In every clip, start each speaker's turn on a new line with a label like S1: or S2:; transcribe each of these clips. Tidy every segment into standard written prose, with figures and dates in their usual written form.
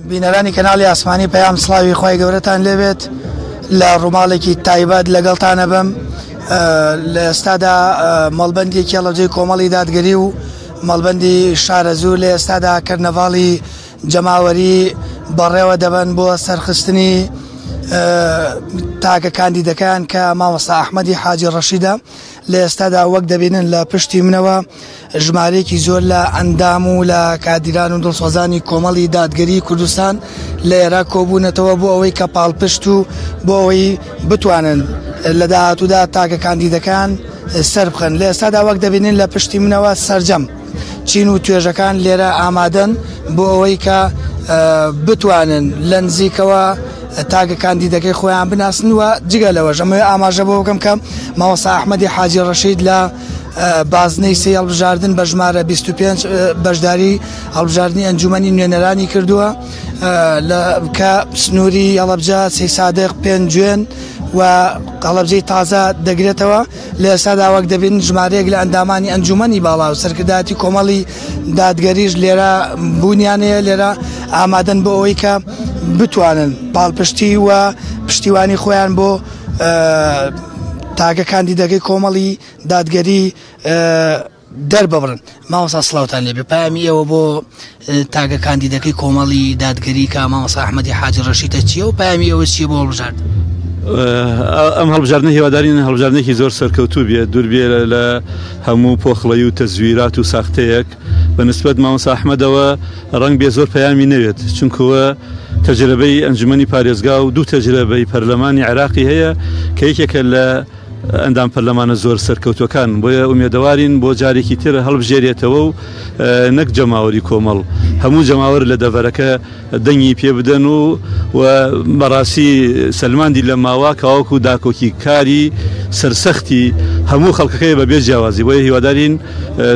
S1: بینەرانی کەناڵی ئاسمانی پەیام سڵاوی خوای گەورەتان لێبێت لە ڕووماڵێکی تایبەت لەگەڵتانە بم لە ئێستادا مەڵبەندی کێڵەجەی کۆمەڵی دادگەری و مەڵبەندی شارەزوور لە ئێستادا کەرنەڤاڵی جەماوەری بەڕێوە دەبەن بۆ سەرخستنی تاکە کاندیدەکان کە مامۆستا ئەحمەدی حاجی ڕەشیدە لە ئێستادا وەک دەبینن لە پشتی منەوە ژمارەیەکی زۆر لە ئەندام و لە کادیران و دڵسۆزانی کۆمەڵی دادگەری کوردستان لە ئێرا کۆبوونەتەوە بۆ ئەوەی کە پاڵپشت و بۆ ئەوەی بتوانن لە داهاتوودا تاکە کاندیدەکان سەربخەن. لە ئێستادا وەک دەبینن لە پشتی منەوە سەرجەم چین و توێژەکان لێرە ئامادەن بۆ ئەوەی کە بتوانن لە نزیکەوە تاکە کاندیدەکەی خۆیان بناسن و جگە لەوەش ئەمەوێ ئاماژە بۆ بکەم کە مامۆستا ئەحمەدی حاجی ڕەشید لە بازنەی سێی هەڵبژاردن بە ژمارە 25 بەشداری هەڵبژاردنی ئەنجومەنی نوێنەرانی کردووە لە کە سنووری هەڵەبجە سەیسادق پێنجوێن و هەڵەبجەی تازە دەگرێتەوە لە ئێستادا وەک دەبین ژمارەیەک لە ئەندامانی ئەنجومەنی باڵا و سەرکردایەتی کۆمەڵی دادگەریش لێرە بوونیان هەیە لێرە ئامادەن بۆ ئەوەی کە بتوانن پاڵپشتی و پشتیوانی خۆیان بۆ تاکە کاندیدەکەی کۆمەڵی دادگەری دەرببڕن. مامۆستا سڵاوتان لێبێ پامی ئێوە بۆ تاکە کاندیدەکەی کۆمەڵی دادگەری کە مامۆستا ئەحمەدی حاجی ڕەشیدە چییە و پامی ئێوە چییە بۆ هەڵبژاردن؟
S2: ئەم هەڵبژاردنە هیوادارین هەڵبژاردنێکی زۆر سەرکەوتوو بێت دوور بێ لە هەموو پۆخڵەی و تەزویرات و ساختەیەک بە نسبەت مامۆستا ئەحمەدەوە ڕەنگ بێ زۆر پەیامی نەوێت چونکووە تەجرەبەی ئەنجومەنی پارێزگا و دوو تەجرەبەی پەرلەمانی عێراقی هەیە کە یەکێکە لە ئەندام پەرلەمانە زۆر سەرکەوتوەکان بۆیە ئومێدەوارین بۆ جارێکی تر هەڵبژێرێتەوە و نەک جەماوەری کۆمەڵ هەموو جەماوەر لە دەڤەرەکە دەنگی پێ بدەن و و بەڕاستی سەلماندی لە ماوە کاوەکو داکۆکی کاری سەرسەختی هەموو خەڵکەکەی بە بێ جیاوازی بۆیە هیوادارین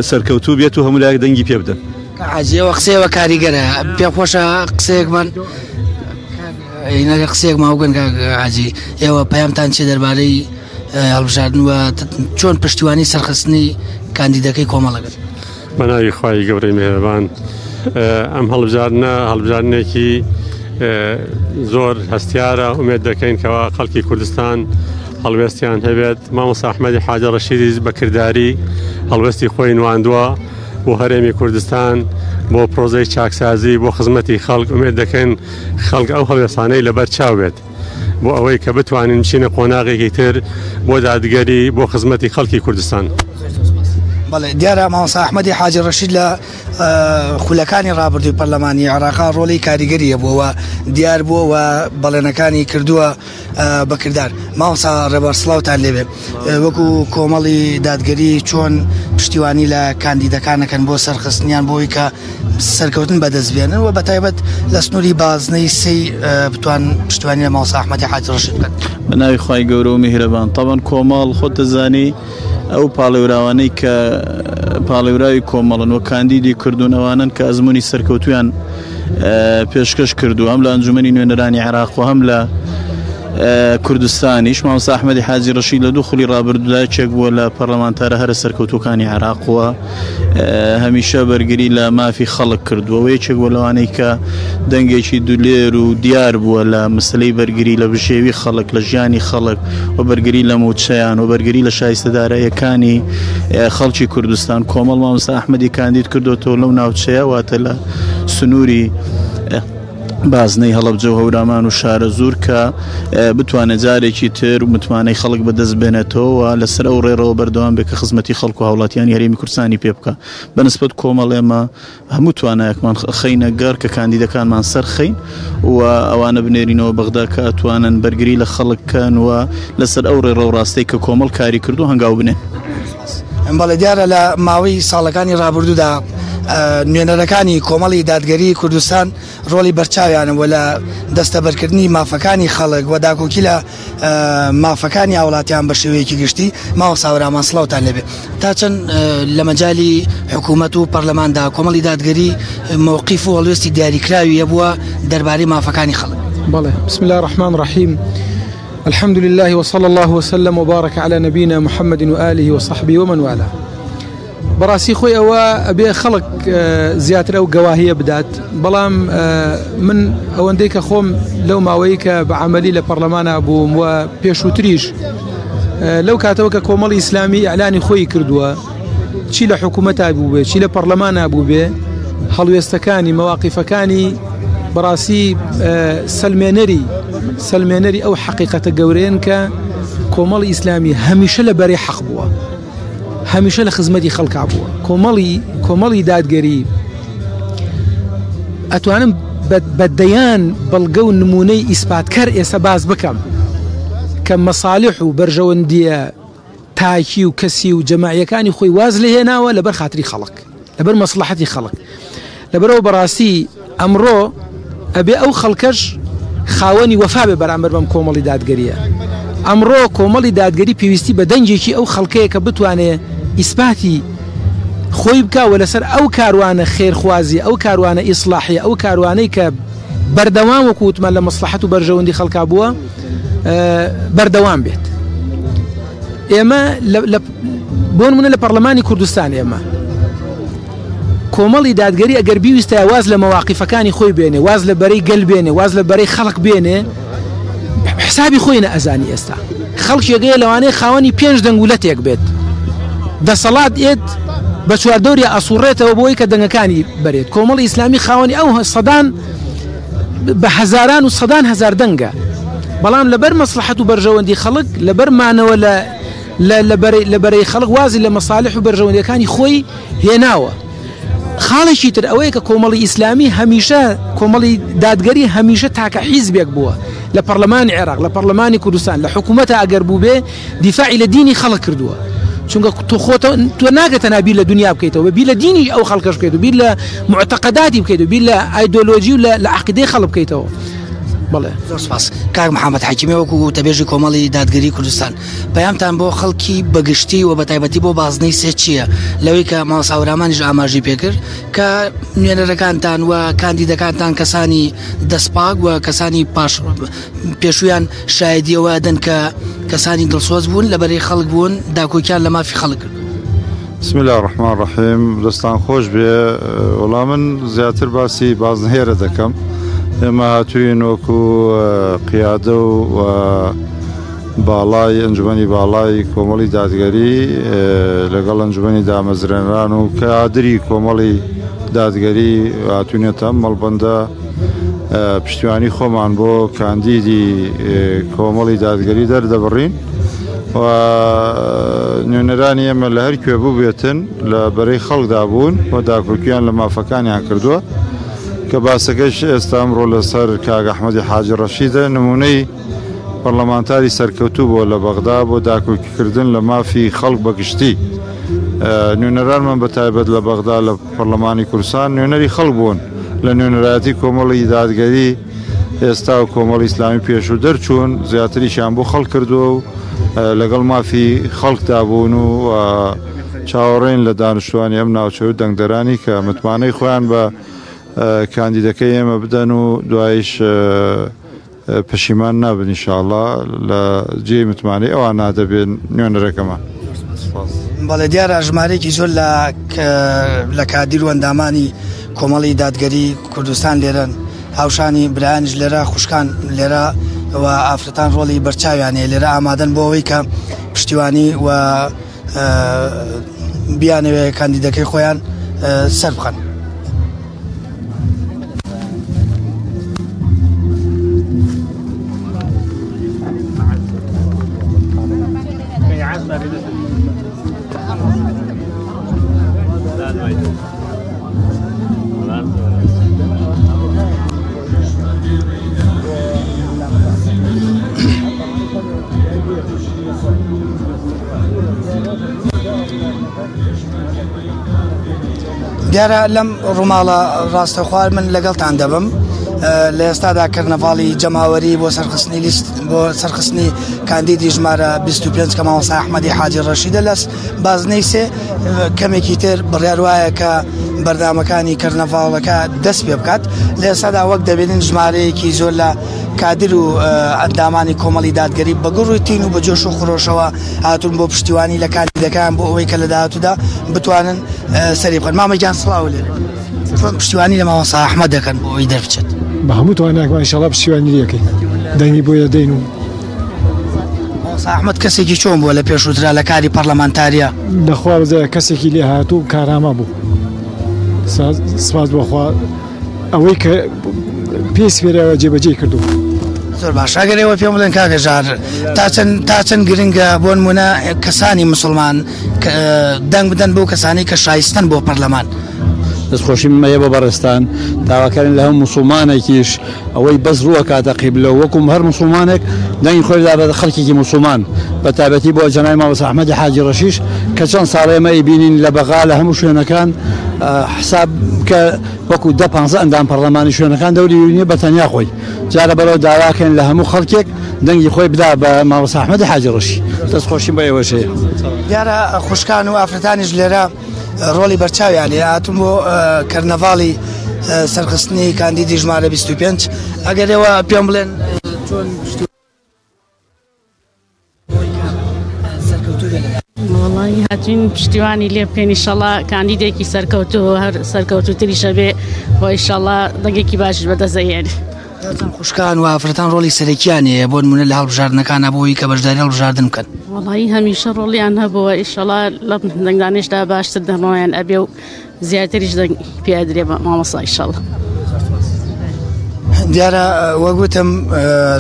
S2: سەرکەوتوو بێت و هەموو لایەک دەنگی پێ بدەن.
S1: حاجی ئەوە قسەیەوە کاریگەرە پێم خۆشە قسەیەکمان قسەیەک ماوگەن کاک حاجی ئێوە پەیامتان چیە دەربارەی هەڵبژاردن و چۆن پشتیوانی سەرخستنی کاندیدەکەی کۆمەڵەکەن؟
S3: بە ناوی خوای گەورەی میهرەبان ئەم هەڵبژاردنە هەڵبژاردنێکی زۆر هەستیارە ئومێد دەکەین کەوا خەڵکی کوردستان هەڵوێستیان هەبێت مامۆستا ئەحمەدی حاجە ڕەشیدی بەکرداری هەڵوێستی خۆی نواندووە بۆ هەرێمی کوردستان بۆ پرۆزەی چاکسازی بۆ خزمەتی خەڵک ئومێد دەکەین خەڵک ئەو هەڵوێستانەی لەبەر چاو بێت بۆ ئەوەی کە بتوانین بچینە قۆناغێکی تر بۆ دادگەری بۆ خزمەتی خەڵکی کوردستان.
S1: بەڵێ دیارە مامۆستا ئەحمەدی حاجی ڕەشید لە خولەکانی ڕابردووی پەرلەمانی عێراقا ڕۆڵی کاریگەری هەبووە و دیار بووە و بەڵێنەکانی کردووە بە کردار. مامۆستا ڕێبوار سڵاوتان لێبێ وەکو کۆمەڵی دادگەری چۆن پشتیوانی لە کاندیدەکانەکەن بۆ سەرخستنیان بۆی کە سەرکەوتن بەدەست بێنن و بەتایبەت لە سنووری بازنەی سێی بتوان پشتیوانی لە مامۆستا ئەحمەدی حاجی ڕەشید بکەن.
S2: بە ناوی خوای گەورە و میهرەبان. تەبەن کۆمەڵ خۆت دەزانی ئەو پاڵێوراوانەی کە پاڵێوراوی کۆمەڵن و کاندیدی کردوون ئەوانەن کە ئەزموونی سەرکەوتویان پێشکەش کردو هەم لە ئەنجومەنی نوێنەرانی عێراق و هەم لە کوردستانیش مامۆستا ئەحمەدی حاجی ڕەشید لە دوو خولی ڕابردوودا یەکێک بووە لە پەرلەمانتارە هەرە سەرکەوتووەکانی عێراق و هەمیشە بەرگری لە مافی خەڵک کردووە و یەکێک بووە لەوانەی کە دەنگێکی دولێر و دیار بووە لە مەسەلەی بەرگری لە بژێوی خەڵک لە ژیانی خەڵک و بەرگری لە مووچەیان و بەرگری لە شایستە داراییەکانی خەڵکی کوردستان کۆمەڵ مامۆستا ئەحمەدی کاندید کردۆتەوە لەو ناوچەیە واتە لە سنووری بازنەی هەڵەبجە و هەورامان و شارەزوور کە بتوانێت جارێکی تر متمانەی خەڵک بەدەست بێنێتەوە و لەسەر ئەو ڕێڕەوە بەردەوام بێت کە خزمەتی خەڵک و هاوڵاتیانی هەرێمی کوردستانی پێ بکا. بە نسبەت کۆمەڵ ئێمە هەموو توانایەکمان خەینە گەڕ کە کاندیدەکانمان سەرخەین و ئەوانە بنێرینەوە بەغدا کە ئەتوانن بەرگری لە خەڵک کەن و لەسەر ئەو ڕێڕەو ڕاستەی کە کۆمەڵ کاری کردووە هەنگاو بنێن.
S1: بەڵێ دیارە لە ماوەی ساڵەکانی ڕابردوودا نوێنەرەکانی کۆمەڵی دادگەری کوردستان ڕۆڵی بەرچاویان هەبووە لە دەستەبەرکردنی مافەکانی خەڵک و داکۆکی لە مافەکانی هاوڵاتیان بە شێوەیەکی گشتی مامۆستا هەورامان سڵاوتان لێبێ تا چەند لە مەجالی حکوومەت و پەرلەماندا کۆمەڵی دادگەری مەوقیف و هەڵوێستی دیاریکراوی هەبووە دەربارەی مافەکانی خەڵک؟
S4: بەڵێ بسم اللە الرحمن الرحیم الحمد لله وصلى الله وسلم وبارك على نبينا محمد وآله وصحبه ومن والاه. بەڕاستی خۆی ئەوە ئەبێ خەڵک زیاتر ئەو گەواهیە بدات بەڵام من ئەوەندەی کە خۆم لەو ماوەیە کە بە عملی لە پەرلەمانە بووم و پێشووتریش لەو کاتەوە کە کۆمەڵی ئیسلامی ئەلانی خۆی کردووە چی لە حکوومەتا بووبێ چی لە پەرلەمانە بووبێ هەڵوێستەکانی مەواقیفەکانی بەڕاستی سەلمێنەری سەلمێنەری ئەو حەقیقەتە گەورەیەن کە کۆمەڵی ئیسلامی هەمیشە لە بەرەی حەق بووە هەمیشە لە خزمەتی خەڵکا بووە کۆمەڵی کۆمەڵی دادگەری ئەتوانم بە دەیان بەڵگە و نمونەی ئیسپاتکەر ئێستا باس بکەم کە مەساالح و بەرژەوەندیە تاکی و کەسی و جەماعیەکانی خۆی واز لێ هێناوە لەبەر خاتری خەڵک لەبەر مەسڵەحەتی خەڵک لەبەرەوە بەڕاستی ئەمڕۆ ئەبێ ئەو خەڵکەش خاوەنی وەفا بێ بەرامبەر بەم کۆمەڵی دادگەریە ئەمڕۆ کۆمەڵی دادگەری پێویستی بە دەنگێکی ئەو خەڵکەیە کە بتوانێ ئیسپاتی خۆی بکە و لەسەر ئەو کاروانە خێرخوازی ئەو کاروانە ئیسلاحی ئەو کاروانەی کە بەردەوام وەکو وتمان لە مەسڵەحەت و بەرژەوەندی خەڵکا بووە بەردەوام بێت ئێمە بۆ نمونە لە پەرلەمانی کوردستان ئێمە کۆمەڵی دادگەری ئەگەر بیویستە واز لە مەواقیفەکانی خۆی بێنێ واز لە بەرەی گەل بێنێ واز لە بەرەی خەڵک بێنێ حسابی خۆی نە ئەزانی ئێستا خەڵکێگەیە لەوانەیە خاوەنی پێنج دەنگ و لەتێک بێت دەسەڵات ئێت بە چواردەوریا ئەسوڕێتەوە بۆی کە دەنگەکانی بەرێت کۆمەڵی ئیسلامی خاوەنی ئەو سەدان بە هەزاران و سەدان هەزار دەنگە بەڵام لەبەر مەسڵەحەت و بەرژەوەندی خەڵک لەبەر مانەوە لە لە بەرەی خەڵک وازی لە مەسالح و بەرژەوەندیەکانی خۆی هێناوە. خاڵێکی تر ئەوەیە کە کۆمەڵی ئیسلامی هەمیشە کۆمەڵی دادگەری هەمیشە تاکە حیزبێک بووە لە پەرلەمانی عێراق لە پەرلەمانی کوردستان لە حکوومەتە ئەگەر بووبێ دیفاعی لە دینی خەڵک کردووە چونکە تۆ خۆتە تۆ ناکە تەنها بیر لە دنیا بکەیتەوە بیر لە دینی ئەو خەڵکەش بکەیت و بیر لە معتەقەداتی بکەیت و بیر لە ئایدۆلۆژی و لە عەقیدەی خەڵک بکەیتەوە بەڵێ.
S1: زۆر سپاس کاک محەممەد حەکیمی وەکو وتەبێژی کۆمەڵی دادگەری کوردستان پەیامتان بۆ خەڵکی بەگشتی و بەتایبەتی بۆ بازنەی سێ چییە لەوەی کە مامۆستا هەورامانیش ئاماژەی پێکرد کە نوێنەرەکانتان و کاندیدەکانتان کەسانی دەستپاک و کەسانی پاش پێشوویان شایدی ئەوە ئەدەن کە کەسانی دڵسۆز بوون لە بەرەی خەڵک بوون داکۆکیان لە مافی خەڵک کرد.
S5: بسم اللە الرحمن الرحیم دەستان خۆش بێ وەڵا من زیاتر باسی بازنهێرە دەکەم ئێمە هاتوین وەکو قیادە و باڵای ئەنجومەنی باڵای کۆمەڵی دادگەری لەگەڵ ئەنجومەنی دامەزرێنران و کادری کۆمەڵی دادگەری هاتوینەتە مەڵبەندە پشتیوانی خۆمان بۆ کاندیدی کۆمەڵی دادگەری دەردەبڕین و نوێنەرانی ئێمە لە هەر کوێ بووبێتن لە بەرەی خەڵکدا بوون و داکۆکیان لە مافەکانیان کردووە کە باسەکەش ئێستا ئەمڕۆ لەسەر کاک ئەحمەدی حاجی ڕەشیدە نمونەی پەرلەمانتاری سەرکەوتوو بووە لە بەغدا بۆ داکۆکیکردن لە مافی خەڵک بە گشتی. نوێنەرانمان بە تایبەت لە بەغدا لە پەرلەمانی کوردستان نوێنەری خەڵک بوون لە نوێنەرایەتی کۆمەڵی دادگەری ئێستا و کۆمەڵی ئیسلامی پێشوو دەرچوون زیاتریشیان بۆ خەڵک کردووە و لەگەڵ مافی خەڵکدا بوون و چاوەڕێین لە دانیشتوانی ئەم ناوچەیە و دەنگدەرانی کە متمانەی خۆیان بە کاندیدەکەی ئێمە بدەن و دوایش پەشیمان نابن ان شاء اللە لە جێی متمانەی ئەوان نادەبێن نوێنەرەکەمان.
S1: سپاس. بەڵێ دیارە ژمارەیەکی زۆر لە لە کادیر و ئەندامانی کۆمەڵی دادگەری کوردستان لێرەن هاوشانی برایانیش لێرە خوشکان لێرە و ئافرەتان ڕۆڵی بەرچاویان هەیە لێرە ئامادەن بۆ ئەوەی کە پشتیوانی و بیانەوێ کاندیدەکەی خۆیان سەر بخەن. دیارە لەم ڕووماڵە ڕاستەوخوار من لەگەڵتان دەبم لە ئێستادا کەرنەڤاڵی جەماوەری بۆ سەرخستنی لیست بۆ سەرخستنی کاندیدی ژمارە 25 کە مامۆستا ئەحمەدی حاجی ڕەشیدە لەس بازنەی سێ کەمێکی تر بڕیار وایە کە بەرنامەکانی کەرنەڤاڵەکە دەست پێ بکات لە ئێستادا وەک دەبینن ژمارەیەکی زۆر لە کادر و ئەندامانی کۆمەڵی دادگەری بە گوڕ و تین و بە جۆش و خرۆشەوە هاتوون بۆ پشتیوانی لە کاندیدەکان بۆ ئەوەی کە لە داهاتوودا بتوانن سەری بخەن. مامە گیان سڵاو لێ چۆن پشتیوانی لە مامۆستا ئەحمەد دەکەن بۆ ئەوەی دەربچێت؟
S6: بە هەموو تواناکمان ئینشاڵڵا پشتیوانی لێ ئەکەین، دەنگی بۆ دەدەین و
S1: مامۆستا ئەحمەد کەسێکی چۆن بووە لە پێشووترا لە کاری پەرلەمانتاریە؟
S6: لەخوا بەزایە کەسێکی لێهاتوو و کارامە بوو، سپاس بۆ خوا. ئەوەی کە پێی سپێراوە جێبەجێی کردووە.
S1: زۆر باش ئەگەر ئێوە پێم بڵێن کاکە ژار تا چەند تا چەند گرنگە بۆ نمونە کەسانی مسلمان دەنگ بدەن بۆ کەسانی کە شایستن بۆ پەرلەمان.
S7: دەستخۆشیم هەیە بۆ بەڕێزتان، داواکارین لە هەموو موسڵمانێکیش ئەوەی بەس ڕووەکاتە قیبلە و وەکو هەر موسڵمانێک دەنگی خۆی بدا بە خەڵکێکی موسڵمان بە تایبەتی بۆ جەنابی مامۆستا ئەحمەدی حاجی ڕەشیش کە چەند ساڵە ئێمە ئەیبینین لە بەغا لە هەموو شوێنەکان حساب بکە وەکو دە پانزە ئەندام پەڕلەمانی شوێنەکان دەوری نیە بە تەنیا خۆی جا لەبەرەوە داواکەین لە هەموو خەڵکێک دەنگی خۆی بدا بە مامۆستا ئەحمەدی حاجی ڕەشی دەست خۆشیم بە ئێوەش هەیە.
S1: دیارە خوشکان و ئافرەتانیش لێرە ڕۆڵی بەرچاویان هەیە هاتوون بۆ کەرنەڤاڵی سەرخستنی کاندیدی ژمارە 25 ئەگەر ئێوە پێم بڵێن چۆن
S8: وەڵی هاتوین پشتیوانی لێ بکەین ئیشەڵا کاندیدێکی سەرکەوتوو هەر سەرکەوتوتریشە بێ و ئیشەڵا دەنگێکی باشیش بەدەست ئەهێنێ.
S1: خوشکان و ئافرەتان ڕۆڵی سەرەکیان هەیە بۆ نمونە لە هەڵبژاردنەکانە بۆ ئەوەی کە بەشداری هەڵبژاردن بکەن.
S8: وەڵایی هەمیشە ڕۆڵیان هەبووە ئیشەڵا لەم دەنگدانەشدا باشتر دەنگیان ئەبێ و زیاتریش دەنگ پێ ئەدرێ بە مامۆستا ئیشەڵا.
S1: دیارە وەک وتم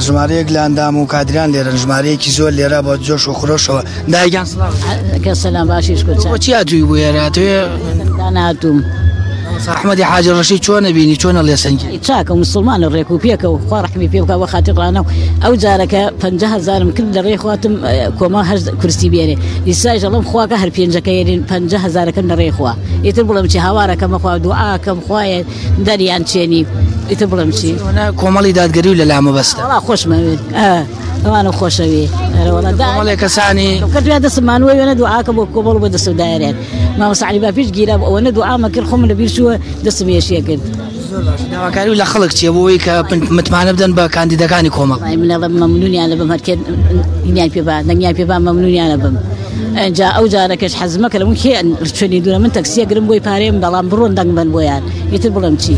S1: ژمارەیەک لە ئەندام و کادران لێرەن ژمارەیەکی زۆر لێرە بە جۆش و خرۆشەوە دایگیان سڵاو
S9: کە سەلام باشیش
S1: کو بۆچی هاتووی بۆ ئێرە توێ
S9: هاتووم
S1: ئەحمەدی حاجی ڕەشی چۆنە بینی چۆنە لێسەنگی
S9: چاکە مسلمانە ڕێک و پێکە و خوا ڕەحمی پێ بکا وە خاتر ڕانە و ئەو جارەکە 50 هەزارم کرد لە ڕێی خواتم کۆما هەر کورسی بێنێ ئیسایش ئەڵێم خواکە هەر پێنجەکە یێنین 50 هەزارەکەم لە ڕێی خوا ئیتر بڵێم چی هاوارەکەمە خوا دوعاکەم خوایە دەریان چێنی ئیتر بڵێم چی
S1: کۆمەڵی دادگەری و لە لامە بەستە
S9: وەڵا خۆشمەوێت ئەوانە خۆشەوێ
S1: کۆمەڵێ کەسانی
S9: کردویا دەستمان وە وێنە دوعاکە بۆ کۆمەڵ بۆ دەست و دایرێن مامۆستا عەلی باپیش گیرا بوو ئەوەنە دوعامە کرد خۆم لە بیر چووە دەستم یەشیە کرد
S1: داواکاری و لە خەڵک چیە بۆ ئەوەی کە متمانە بدەن بە کاندیدەکانی کۆمەڵ
S9: وەڵای من ئەڵێم مەمنونیان ئەبم هەرکێ هینیان پێ با دەنگیان پێ با مەمنونیان ئەبم ئینجا ئەو جارەکەش حەزمە کە لەمون کێ چۆنی دوورە من تەکسیە گرم بۆی پارەیەم بەڵام بڕۆن دەنگ بەن بۆیان ئیتر بڵێم چی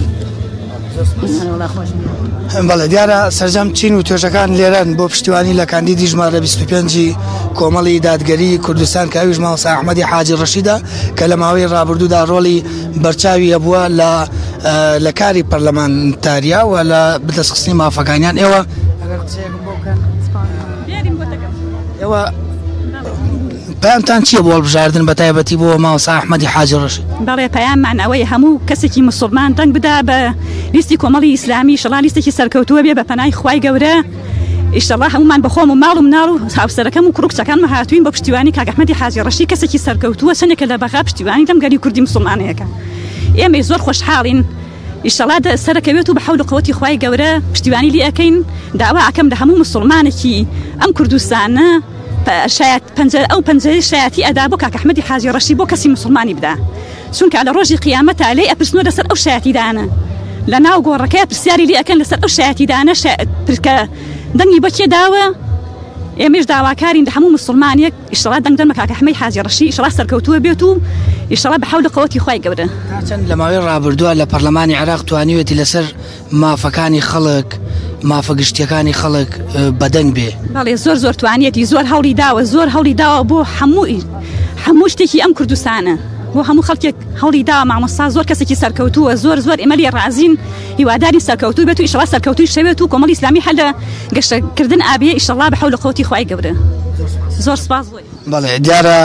S1: بەڵێ دیارە سەرجەم چین و توێژەکان لێرەن بۆ پشتیوانی لە کاندیدی ژمارە 25 کۆمەڵی دادگەری کوردستان کە ئەویش مامۆستا ئەحمەدی حاجی ڕەشیدە کە لە ماوەی ڕابردوودا ڕۆڵی بەرچاوی هەبووە لە لە کاری پەرلەمانتاریا و لە بەدەستخستنی مافەکانیان ئێوە ئەگەر قسەیەکم بۆ بکەن ئێوە پەیامتان چییە بۆ هەڵبژاردن بە تایبەتی بۆ مامۆستا ئەحمەدی حاجی ڕەشید؟
S10: بەڵێ پەیاممان ئەوەیە هەموو کەسێکی موسوڵمان دەنگ بدا بە لیستی کۆمەڵی ئیسلامی ئیشەڵا لیستێکی سەرکەوتووە بێ بە پەنای خوای گەورە ئیشەڵا هەموومان بە خۆم و ماڵ و مناڵ و هاوسەرەکەم و کوڕ و کچەکانم هاتووین بۆ پشتیوانی کاک ئەحمەدی حاجی ڕەشی کەسێکی سەرکەوتووە چەندێکە لە بەغا پشتیوانی لەم گەلی کوردی موسوڵمانەیەکە ئێمەی زۆر خۆشحاڵین ئیشەڵا سەرەکەوێت و بە حەول و قوەتی خوای گەورە پشتیوانی لێ ئەکەین داوا ئەکەم لە هەموو موسوڵمانێکی ئەم کوردستانە شایەت پەنجەرە ئەو پەنجەرەی شایەتی ئەدا بۆ کاک ئەحمەدی حاجی ڕەشی بۆ کەسی موسڵمانی بدا چونکە لە ڕۆژی قیامەتا لێی ئەپرسنەوە لەسەر ئەو شایەتی دانە لە ناو گۆڕەکەی پرسیاری لێ ئەکەن لەسەر ئەو شایەتی دانە کە دەنگی بە کێ داوە ئێمەش داواکارین لە هەموو موسڵمانێک ئیشەڵا دەنگ دەن بە کاک ئەحمەی حاجی ڕەشی ئیشەڵا سەرکەوتووە بێت و ئیشەڵا بە حەول و قوەتی خوای گەورە.
S1: تا چەند لە ماوەی ڕابردووە لە پەرلەمانی عێراق توانیوێتی لەسەر مافەکانی خەڵک، مافە گشتیەکانی خەڵک بەدەنگ بێ؟
S10: بەڵێ زۆر زۆر توانیەتی زۆر هەوڵی داوە زۆر هەوڵی داوە بۆ هەموو هەموو شتێکی ئەم کوردستانە بۆ هەموو خەڵکێک هەوڵی داوە مامۆستا زۆر کەسێکی سەرکەوتووە زۆر زۆر ئێمە لێ ڕازین هیوادارین سەرکەوتوو بێت و ئیشەڵا سەرکەوتووی شەوێت و کۆمەڵی ئیسلامی هەر لە گەشەکردن ئابێ ئیشەڵا بە حەول و قوەتی خوای گەورە زۆر سپاس بۆ.
S1: بەڵێ دیارە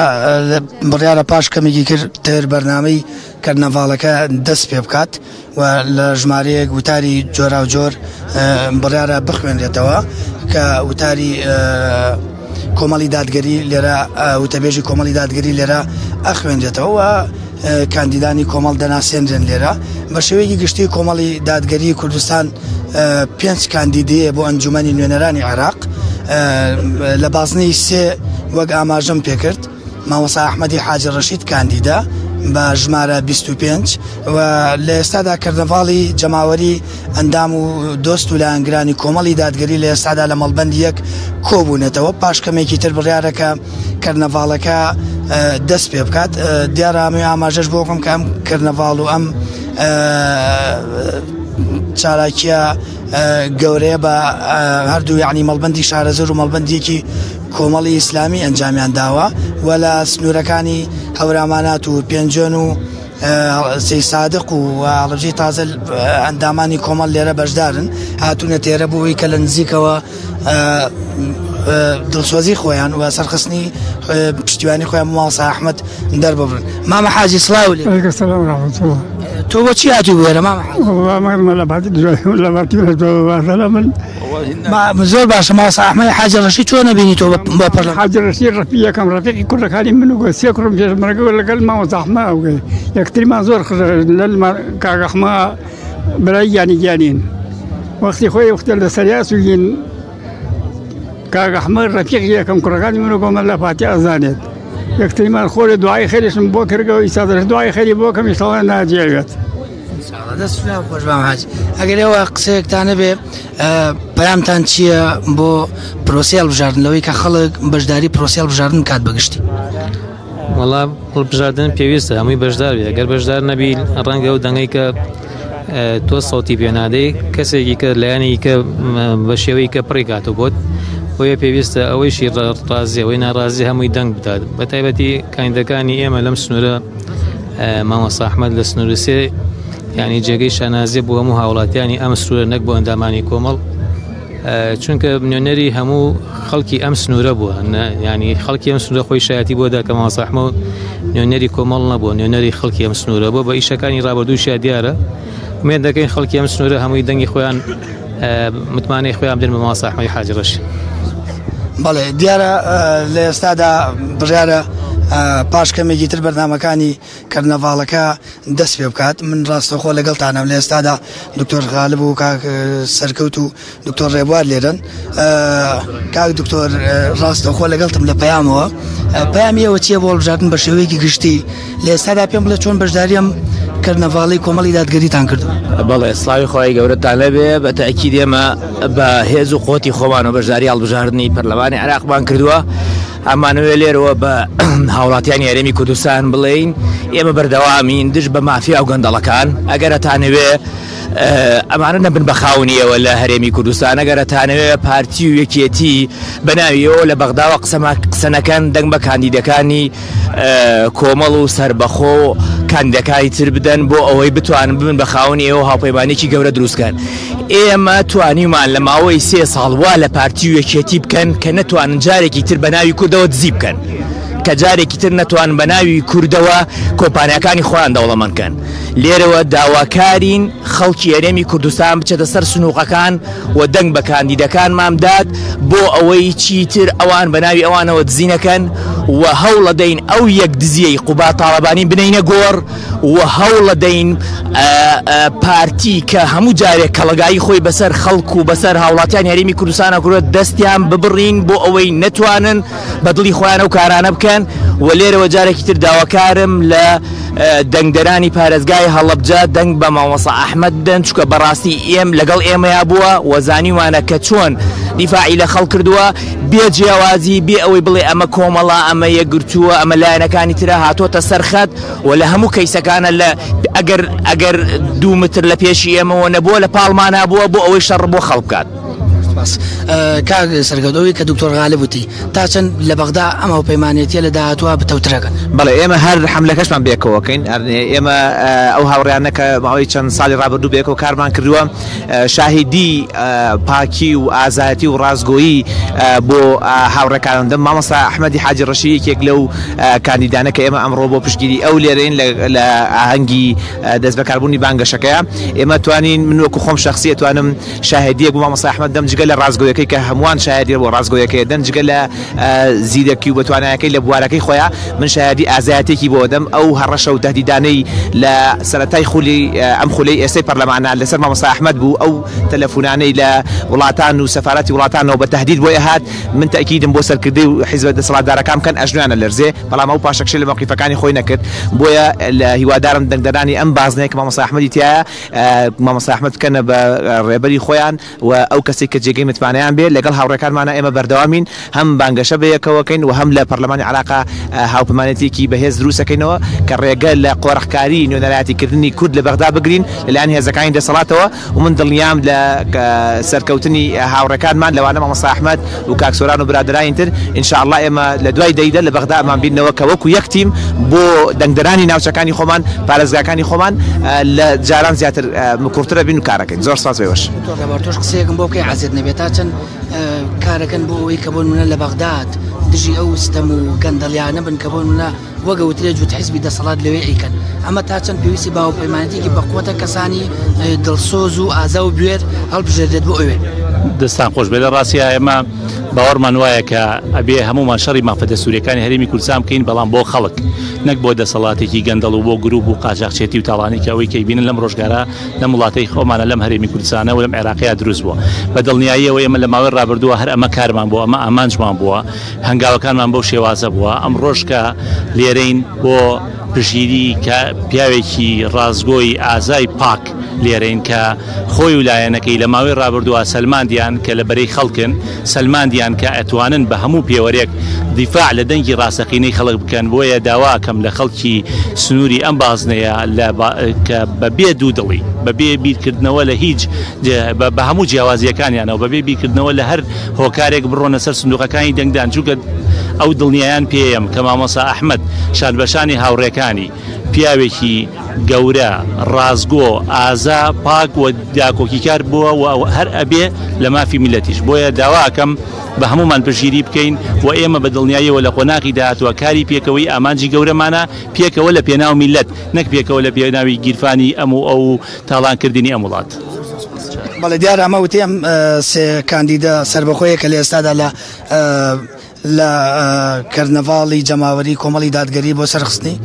S1: بڕیارە پاش کەمێکی کرد تر بەرنامەی کەرنەڤاڵەکە دەست پێ بکات و لە ژمارەیەک وتاری جۆراوجۆر بڕیارە بخوێنرێتەوە کە وتاری کۆمەڵی دادگەری لێرە وتەبێژی کۆمەڵی دادگەری لێرە ئەخوێنرێتەوە. کاندیدانی کۆمەڵ دەناسێنرێن لێرە. بە شێوەیەکی گشتی کۆمەڵی دادگەری کوردستان پێنج کاندیدەیە بۆ ئەنجومەنی نوێنەرانی عێراق لە بازنەی سێ وەک ئاماژەم پێکرد مامۆستا ئەحمەدی حاجی ڕەشید کاندیدە بە ژمارە 25 و لە ئێستادا کەرنەڤاڵی جەماوەری ئەندام و دۆست و لایەنگرانی کۆمەڵی دادگەری لە ئێستادا لە مەڵبەندی یەک کۆبوونەتەوە پاش کەمێکی تر بڕیارە کە کەرنەڤاڵەکە دەست پێ بکات دیارە ئەمەوێ ئاماژەش بۆ بکەم کە ئەم کەرنەڤاڵ و ئەم چالاکیە گەورەیە بە هەردوو یعنی مەڵبندی شارەزوور و مەڵبندێکی کۆمەڵی ئیسلامی ئەنجامیان داوە و لە سنوورەکانی هەورامانات و پێنجۆن و سەی سادق و هەڵەبجەی تازە ئەندامانی کۆمەڵ لێرە بەشدارن هاتوونە تێرە بۆ ئەوەی کە لە نزیکەوە دڵسۆزی خۆیان و سەرخستنی پشتیوانی خۆیان مامۆستا ئەحمەد دەرببڕن مامە حاجی سڵاو لێ تۆ بۆچی هاتوو بێرە مامە زۆر باشە مامۆستا ئەحمەد حاجی ڕەشید چۆن نەبینی تۆ بە پەرلەمان
S11: حاجی ڕەشید ڕەفیق یەکەم ڕەفیقی کوڕەکانی من و سێ کوڕم پێشمەرگە لەگەڵ مامۆستا ئەحمەد ئەوگەی یەکتریمان زۆر خزە لەل کاک ئەحمەد برای گیانی گیانین وەختی خۆی وەختە لە سەریا سوگین کاک ئەحمەد ڕەفیقی یەکەم کوڕەکانی من و گۆمە لە فاتی ئەزانێت یەکتریمان خۆێ دوای خێریشم بۆ کردەوە ئیسا دوای خێری بۆ کەم ئیشاڵڵا ناجێوێت.
S1: دەست خۆش مام حاج ئەگەر ئێوە قسەیەکتان هەبێ پەیامتان چییە بۆ پرۆسەی هەڵبژاردن لەوەی کە خەڵک بەشداری پرۆسەی هەڵبژاردن بکات بەگشتی؟
S12: وەڵا هەڵبژاردن پێویستە هەمووی بەشدار بێ گەر بەشدار نەبی ڕەنگە ئەو دەنگەی کە تۆ سەوتی پێنادەی کەسێکی کە لایەنی کە بە شێوەی کە پڕی کاتەوە بۆت بۆیە پێویستە ئەوەیشی ڕازی ئەوەی ناڕازی هەمووی دەنگ بدات بە تایبەتی کاندەکانی ئێمە لەم سنوورە مامۆستا ئەحمەد لە سنووری سێ یعنی جێگەی شانازیە بۆ هەموو هاوڵاتیانی ئەم سنوورە نەک بۆ ئەندامانی کۆمەڵ چونکە نوێنەری هەموو خەڵکی ئەم سنوورە بووە ینی خەڵکی ئەم سنوورە خۆی شایەتی بۆ دا کە مامۆستا ئەحمەد نوێنەری کۆمەڵ نەبووە نوێنەری خەڵکی ئەم سنوورە بۆ بە ئیشەکانی ڕابردووشیا دیارە ئومێد دەکەین خەڵکی ئەم سنوورە هەمووی دەنگی خۆیان متمانەی خۆیان بدەن بە مامۆستا ئەحمەدی حاجی ڕەشید.
S1: بەڵێ دیارە لە ئێستادا بڕیارە پاش کەمێکی تر بەرنامەکانی کەرنەڤاڵەکە دەست پێ بکات من ڕاستەخۆ لەگەڵتانم لە ئێستادا دکتۆر غالب و کاک سەرکەوت و دکتۆر ڕێبوار لێرەن کاک دکتۆر ڕاستەخۆ لەگەڵتم لە پەیامەوە پەیامی ئەوە چییە بۆ هەڵبژاردن بە شێوەیەکی گشتی لە ئێستادا پێم بڵێ چۆن بەشداریم کەرنەڤاڵی کۆمەڵی دادگەریتان کردو؟
S13: بەڵێ سڵاوی خوای گەورەتان لێبێ بە تەئکید ئێمە بە هێز و قوتی خۆمان و بەشداری هەڵبژاردنی پەرلەمانی عێراقمان کردووە ئەمانەوێ لێرەوە بە هاوڵاتیانی هەرێمی کوردستان بڵێین ئێمە بەردەوامین دژ بە مافیا و گەندەڵەکان ئەگەر ئەتانەوێ ئەمانە نەبن بە خاونی ئێوە لە هەرێمی کوردستان ئەگەر ئەتانەوێ پارتی و یەکێتی بە ناوی ئێوە لە بەغداوە قسە نەکەن دەنگ بە کاندیدەکانی کۆمەڵ و سەربەخۆ و کاندیدەکانی تر بدەن بۆ ئەوەی بتوانن ببن بە خاوەنی ئێوە هاوپەیمانێکی گەورە دروستکەن ئێمە توانیمان لە ماوەی سێ ساڵ وا لە پارتی و یەکێتی بکەن کە نەتوانن جارێکی تر بە ناوی کوردەوە دزی بکەن کە جارێکی تر نەتوان بە ناوی کوردەوە کۆمپانیاکانی خۆیان دەوڵەمەند کەن لێرەوە داواکارین خەڵکی هەرێمی کوردستان بچێتە سەر سنووقەکان و دەنگ بە کاندیدەکانمان بدات بۆ ئەوەی چیتر ئەوان بە ناوی ئەوانەوە دزی نەکەن و هەوڵەدەین ئەو یەک دزیەی قوباد تاڵەبانی بنەینە گۆڕ و هەوڵەدەین پارتی کە هەموو جارێک کەڵەگایی خۆی بەسەر خەڵک و بەسەر هاوڵاتیانی هەرێمی کوردستانە کردووە دەستیان ببڕین بۆ ئەوەی نەتوانن بە دڵی خۆیان ئەو کارانە بکەن و لێرەوە جارێکی تر داواکارم لە دەنگدەرانی پارێزگای هەڵەبجە دەنگ بە مامۆستا ئەحمەد بدەن چونکە بەڕاستی ئێم لەگەڵ ئێمەیا بووە و زانیوانە کە چۆن دیفاعی لە خەڵک کردووە بێ جیاوازی بێ ئەوەی بڵێ ئەمە کۆمەڵە ئەمە یەکگرتووە ئەمە لایەنەکانی ترە هاتۆتە سەر خەت و لە هەموو کەیسەکانە لە ئەگەر ئەگەر دوو متر لە پێشی ئێمەوە نەبووە لە پاڵمانا بووە بۆ ئەوەی شەڕ بۆ خەڵک بکات.
S1: سپاس کاک سەرکەوت ئەوەی کە دکتۆر غالب وتی تا چەند لە بەغدا ئەم هاوپەیمانێتیە لە داهاتووە بتەوترەکەن؟
S13: بەڵێ ئێمە هەر حەملەکەشمان بەیەکەوەکەین ئێمە ئەو هاوڕێیانە کە ماوەی چەند ساڵی ڕابردوو بەیەکەوە کارمان کردووە شاهیدی پاکی و ئازایەتی و ڕاستگۆیی بۆ هاوڕێکانم دەم مامۆستا ئەحمەدی حاجی ڕەشی یەکێک لەو کاندیدانە کە ئێمە ئەمڕۆ بۆ پشتگیری ئەو لێرەین لە ئاهەنگی دەستبەکاربوونی بانگەشەکەیە ئێمە توانین من وەکو خۆم شەخسی ئەتوانم شاهێدیەک بۆ مامۆستا ئەحمەد دەم جگە
S14: لە ڕاستگۆیەکەی کە هەمووان شایەدی بۆ ڕاستگۆیەکەی دەن، جگە لە زیرەکی و بەتوانایەکەی لە بوارەکەی خۆیا، من شایەدی ئازایەتیەکی بۆ دەم. ئەو هەڕەشە و تەهدیدانەی لە سەرەتای خولی ئەم خولەی ئێستەی پەرلەمانە لەسەر مامۆستا ئەحمەد بوو، ئەو تەلەفونانەی لە وڵاتان و سەفارەتی وڵاتانەوە بە تەهدید بۆی ئەهات، من تەئکیدم بۆ سەرکردەی و حیزبە دەسەڵاتدارەکان بکەن ئەژنۆیان ئەلەرزێ، بەڵام ئەو پاشەکشەی لە مەوقیفەکانی خۆی نەکرد. بۆیە لە هیوادارم دەنگدەرانی ئەم بازنەیە کە مامۆستا ئەحمەدی تیایە، مامۆستا ئەحمەد بکەنە بە ڕێبەری خۆیان و ئەو کەسەی کە جێگەی متمانەیان بێ. لەگەڵ هاوڕێکانمانا ئێمە بەردەوامین، هەم بانگەشە بەیەکەوەکەین و هەم لە پەرلەمانی عێراقا هاوپەیمانێتییەکی بەهێز دروستەکەینەوە کە ڕێگە لە قۆرخکاری نوێنەرایەتیکردنی کورد لە بەغدا بگرین لەلایەن هێزەکانی دەسەڵاتەوە و من دڵنیام لە سەرکەوتنی هاوڕێکانمان لەوانە مامۆستا ئەحمەد و کاک سۆران و برادەرانی تر، ان شاء اللە ئێمە لە دوای دەیدە لە بەغدا ئەمان بیننەوە کە وەکو یەک تیم بۆ دەنگدەرانی ناوچەکانی خۆمان، پارێزگاکانی خۆمان لە جاران زیاتر مکوڕترە بین و کارەکەین. زۆر سپاس بۆ ئێوەش.
S1: دکتۆر ڕێبوار تۆش قسەیەکم بۆ بکەی عەزێت نەبێت، تا چەند کارەکەن بۆ ئەوەی کە بۆ نمونە لە بەغداد دژی ئەو ستەم و گەندەڵیانە بن کە بۆ نمونە وەک ئەوترێ جووت حیزبی دەسەڵات لەوێ ئەیکەن، ئەمە تا چەند پێویستی بە هاوپەیمانێتیەکی بەقوەتە کەسانی دڵسۆز و ئازا و بوێر هەڵبژێردرێت بۆ ئەوێ؟
S15: دەستان خۆش بێت. لە ڕاستیا ئێمە باوەڕمان وایە کە ئەبێ هەموومان شەڕی مافە دەستووریەکانی هەرێمی کوردستان بکەین، بەڵام بۆ خەڵک نەک بۆ دەسەڵاتێکی گەندەڵ و بۆ گروپ و قاچاخچێتی و تاڵانی کە ئەوەی کە ئەیبینن لەم ڕۆژگارە لەم وڵاتەی خۆمانە لەم هەرێمی کوردستانە و لەم عێراقەیا دروست بووە. بە دڵنیاییەوە ئێمە لە ماوەی ڕابردووە هەر ئەمە کارمان بووە، ئەمە ئامانجمان بووە، هەنگاوەکانمان بەو شێوازە بووە. ئەمڕۆش کە لێرەین بۆ پشتگیری کە پیاوێکی ڕاستگۆی ئازای پاک لێرەین کە خۆی و لایەنەکەی لە ماوەی ڕابردووە سەلماندیان کە لە بەرەی خەڵکن، سەلماندیان کە ئەتوانن بە هەموو پێوەرێک دیفاع لە دەنگی ڕاستەقینەی خەڵک بکەن، بۆیە داواکەم لە خەڵکی سنووری ئەم بازنەیە لە کە بە بێ دوودڵی، بە بێ بیرکردنەوە لە هیچ بە هەموو جیاوازییەکانیانەوە، بە بێ بیرکردنەوە لە هەر هۆکارێک بڕۆنە سەر سندوقەکانی دەنگدان، چونکە ئەو دڵنیایان پێیەم کە مامۆستا ئەحمەد شانبەشانی هاوڕێکانی، پیاوێکی گەورە، ڕاستگۆ، ئازا، پاک و داکۆکیکار بووە و هەر ئەبێ لە مافی میللەتیش. بۆیە داوا ئەکەم بە هەموومان پشتگیری بکەین و ئێمە بە دڵنیاییەوە لە قۆناغی داهاتووە کاری پێکەوەیی ئامانجی گەورەمانە، پێکەوە لە پێناو میللەت نەک پێکەوە لە پێناوی گیرفانی ئەم و ئەو و تاڵانکردنی ئەم وڵات.
S1: بەڵێ دیارە ئەمە وتەی ئەم سێ کاندیدە سەربەخۆیە کە لە ئێستادا لە لە کەرنەڤاڵی جەماوەری کۆمەڵی دادگەری بۆ سەرخستنی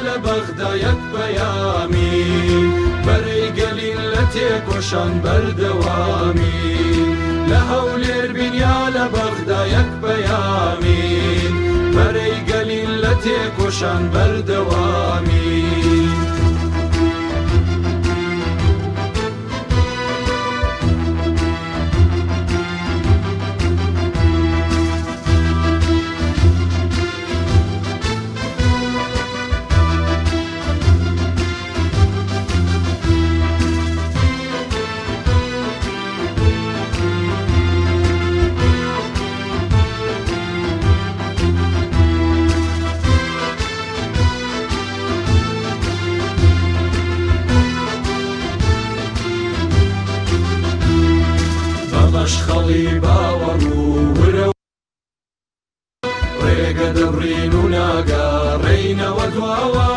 S16: لە بەغدا یەک پەیامین، بەرەی گەلین لە تێکۆشان بەردەوامین، لە هەولێر بین یا لە بەغدا یەک پەیامین، بەرەی گەلین لە تێکۆشان بەردەوامین. مەشخەڵی باوەڕ و ورە ڕێگە دەبڕین و ناگەڕێینەوە دواوە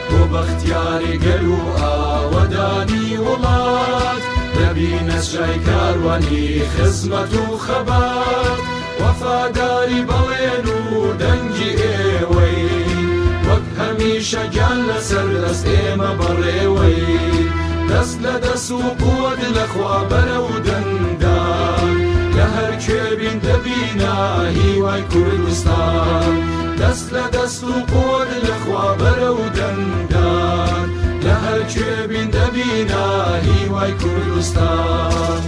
S16: بۆ بەختیاری گەل و ئاوەدانی وڵات دەبینە چرای کاروانی خزمەت و خەبات وەفاداری بەڵێن و دەنگی ئێوەین وەک هەمیشە گیان لەسەر دەست ئێمە بەڕێوەین دەست لە دەست و قوت لە خوا بەرەو دەنگدان لە هەر کوێ بین دەبینە هیوای کوردستان دەست لە دەست و قوت لە خوا بەرەو دەنگدان لە هەر کوێ بین دەبینە هیوای کوردستان.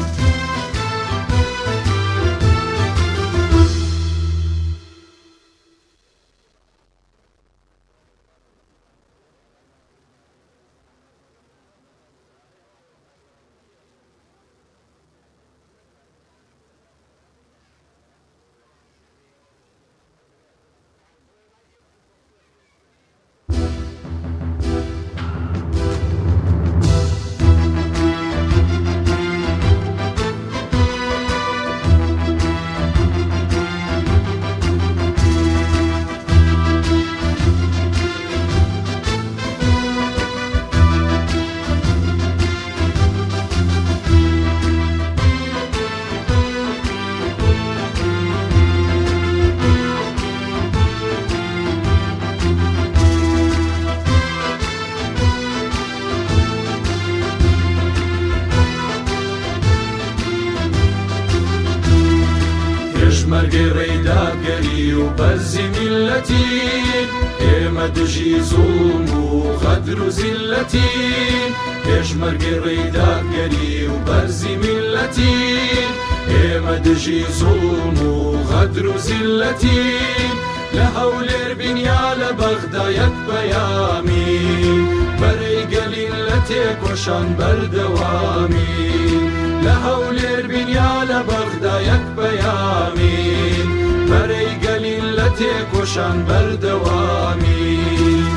S16: پێشمەرگەی ڕێی دادگەری و بەرزی میللەتین، ئێمە دژی زوڵم و غەدر و زیللەتین. پێشمەرگەی ڕێی دادگەری و بەرزی میللەتین، ئێمە دژی زوڵم و غەدر و زیللەتین. لە هەولێر بین یا لە بەغدا یەک پەیامین، بەرەی گەلین لە تێکۆشان بەردەوامین. لە هەولێر بین یا لە بەغدا یەک پەیامین، بەرەی گەلین لە تێکۆشان بەردەوامین.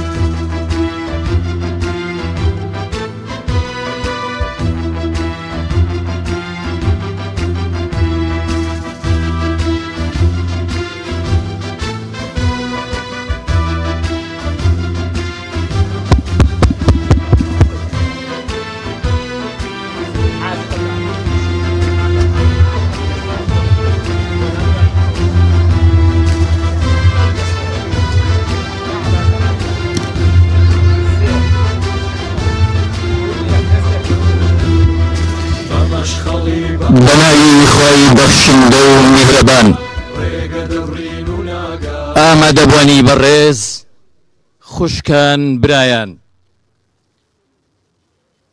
S17: بەناوی خوای بەخشندە و میهرەبان. ئامادەبوانی بەڕێز، خوشکان، برایان.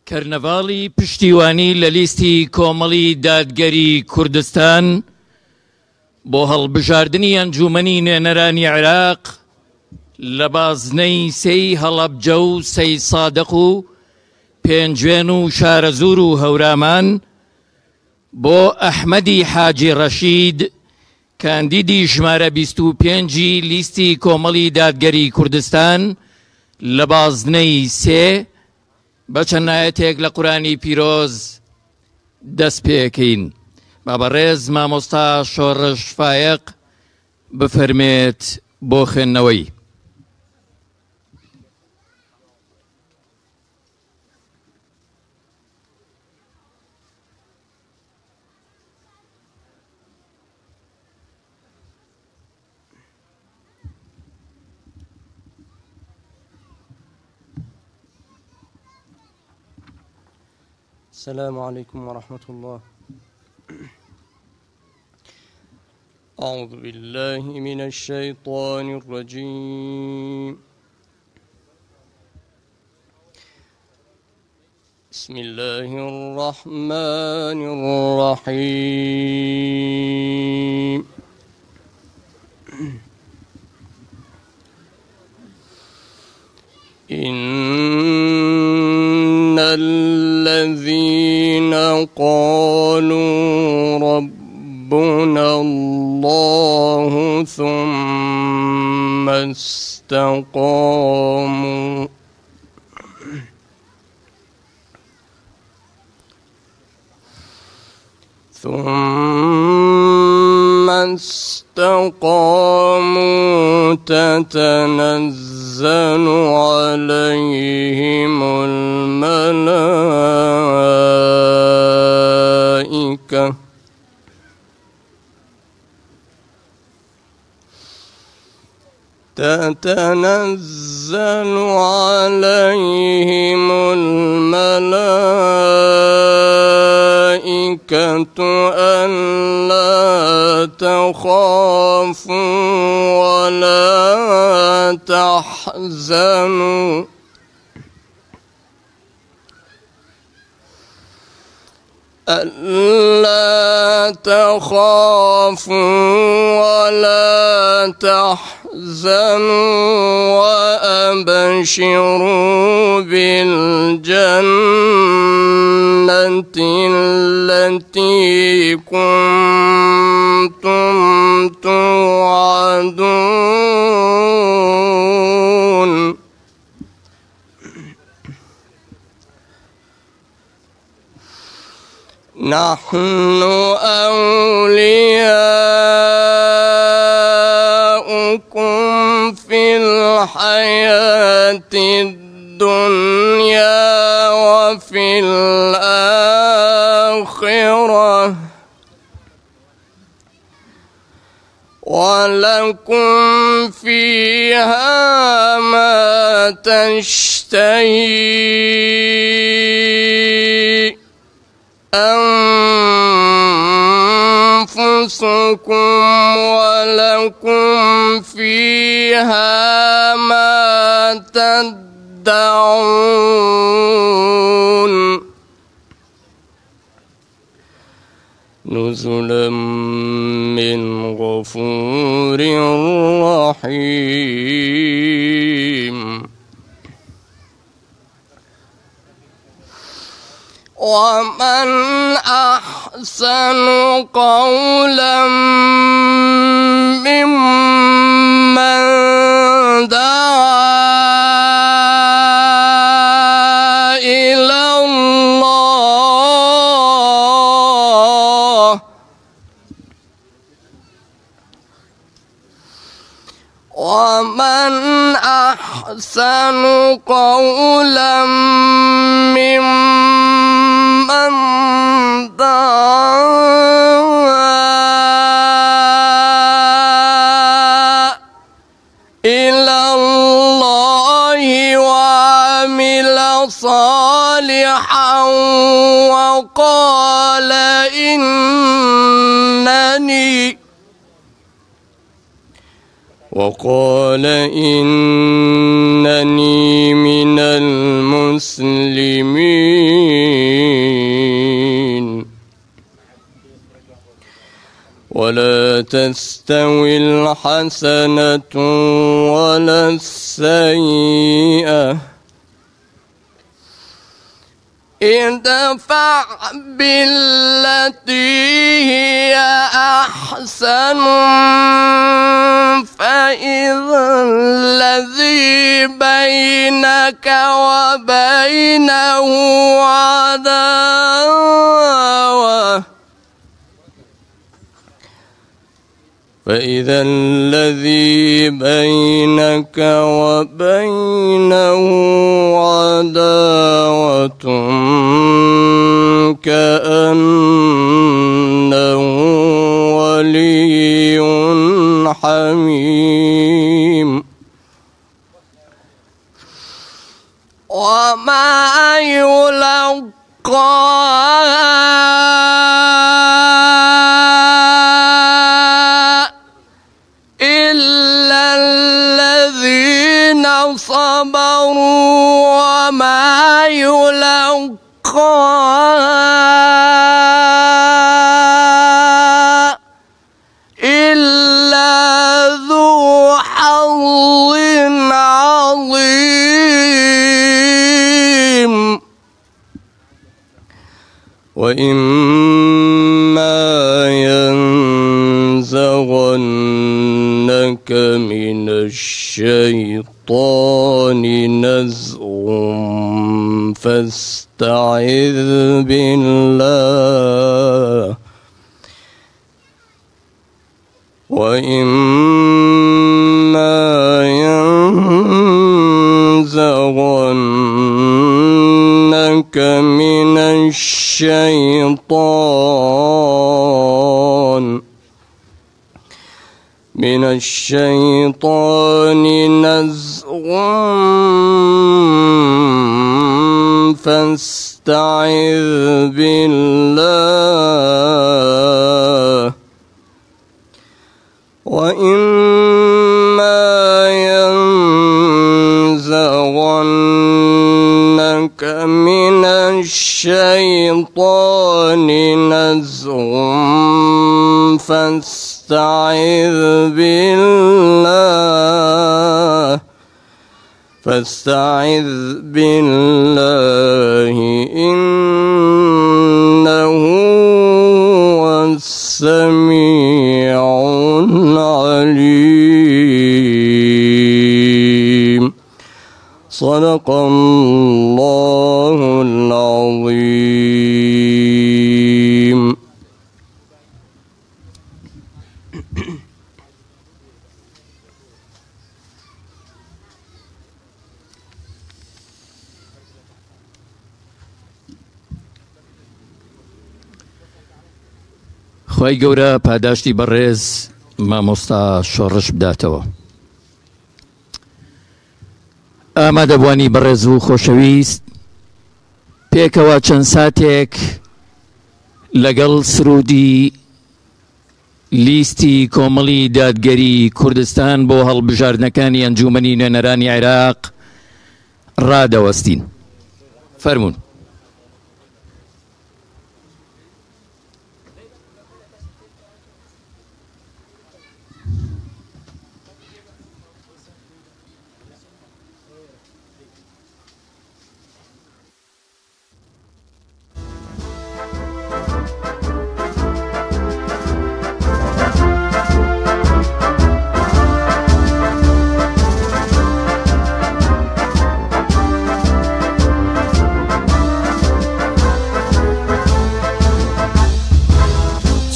S17: کەرنەڤاڵی پشتیوانی لە لیستی کۆمەڵی دادگەری کوردستان بۆ هەڵبژاردنی ئەنجوومەنی نوێنەرانی عێراق لە بازنەی سێی هەڵەبجە و سەیدسادق و پێنجوێن و شارەزوور و هەورامان بۆ ئەحمەدی حاجی ڕەشید کاندیدی ژمارە 25 ی لیستی کۆمەڵی دادگەری کوردستان لە بازنەی سێ بە چەند ئایەتێک لە قورئانی پیرۆز دەست پێکەین. با بەڕێز مامۆستا شۆڕش فایەق بفەرمێت بۆ خوێندنەوەی.
S18: السلام عليكم ورحمة الله أعوذ بالله من الشيطان الرجيم بسم الله الرحمن الرحيم إن الذين قالوا ربنا الله ثم استقاموا ثم ثم استقاموا تتنزل عليهم الملائكة تتنزل عليهم الملائكة ألا تخافوا ولا تحزنوا ألا تخافوا ولا تحزنوا وأبشروا بالجنة التي كنتم توعدون. نحن أولياؤكم في الحياة الدنيا وفي الآخرة ولكم فيها ما تشتهي أنفسكم ولكم فيها ما تدعون نزلا من غفور رحيم. ومن أحسن قولا ممن دعا إلى الله ومن أحسن قولا ممن دعا إلى الله وعمل صالحا وقال إنني من المسلمين. ولا تستوي الحسنة ولا السيئة ادفع بالتي هي أحسن فإذا الذي بينك وبينه عداوة فإذا الذي بينك وبينه عداوة كأنه ولي حميم. وما يلقاها إلا الذين صبروا وما يلقاها إلا ذو حظ عظيم. وإما ينزغنك من الشيطان نزغ فاستعذ بالله وإما ينزغنك من الشيطان من الشيطان نزغ فاستعذ بالله وإما ينزغنك من الشيطان نزغ فاستعذ بالله فاستعذ بالله إنه هو السميع العليم. صدق الله العظيم.
S17: خوای گەورە پاداشتی بەڕێز مامۆستا شۆڕش بداتەوە. ئامادەبوانی بەڕێز و خۆشەویست پێکەوە چەند ساتێک لەگەڵ سرودی لیستی کۆمەڵی دادگەری کوردستان بۆ هەڵبژاردنەکانی ئەنجومەنی نوێنەرانی عێراق ڕادەوەستین. فەرموون.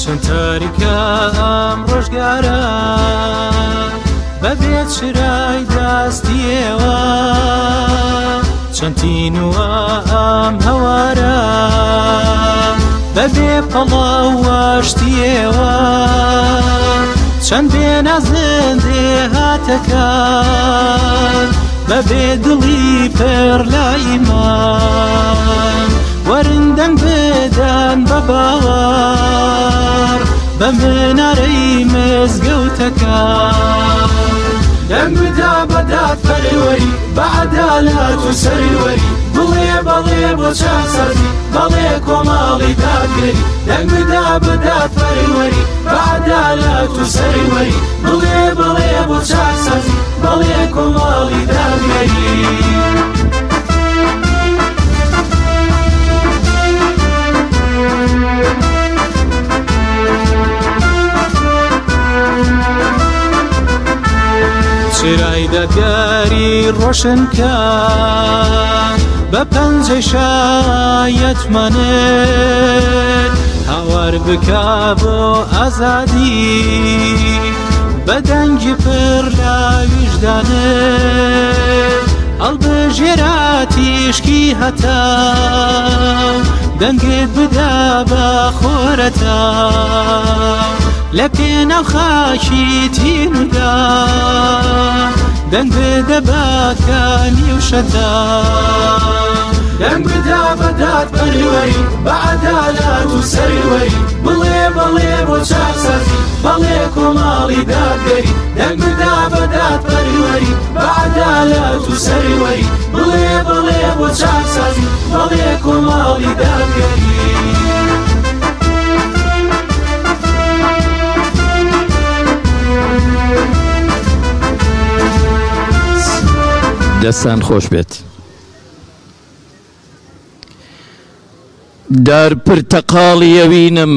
S16: چەند تاریکە ئەم ڕۆژگارە بەبێ چرای دەستی ئێوە، چەند تینووە ئەم هەوارە بەبێ پەڵاو واشتی ئێوە، چەند بێنازن دێهاتەکان بەبێ دڵی پڕ لە ئیمان. وەرن دەنگ بدەن بە باوەڕ بە منارەی مزگەوتەکان. دەنگ بدا بە دادپەروەری بە عەدالەت و سەروەری، بڵێ بەڵێ بۆ چاکسازی بەڵێ کۆمەڵی دادگەری. دەنگ بدا بە دادپەروەری بە عەدالەت و سەروەری، بڵێ بەڵێ بۆ چاکسازی بەڵێ کۆمەڵی دادگەری. چرای دادگاری ڕۆشن کە بە پەنجەی شایەتمانت، هاوار بکە بۆ ئازادی بە دەنگی پڕ لە ویژدانت. هەڵبژێرە تیشکی هەتاو دەنگت بدە بە خۆرەتا، لە پێناو خاکی تینودا دەنگ بدە بە کانی و شەتا. دەنگ بدە بە دادپەروەری بە عەدالەت و سەروەری، بڵێ بەڵێ بۆ چاکسازی بەڵێ کۆمەڵی دادگەری. دەنگ بدە بە دادپەروەری بە عەدالەت و سەروەری، بڵێ بەڵێ بۆ چاکسازی بەڵێ کۆمەڵی دادگەری.
S17: دەستان خۆش بێت. دار پرتەقاڵی ئەوینم،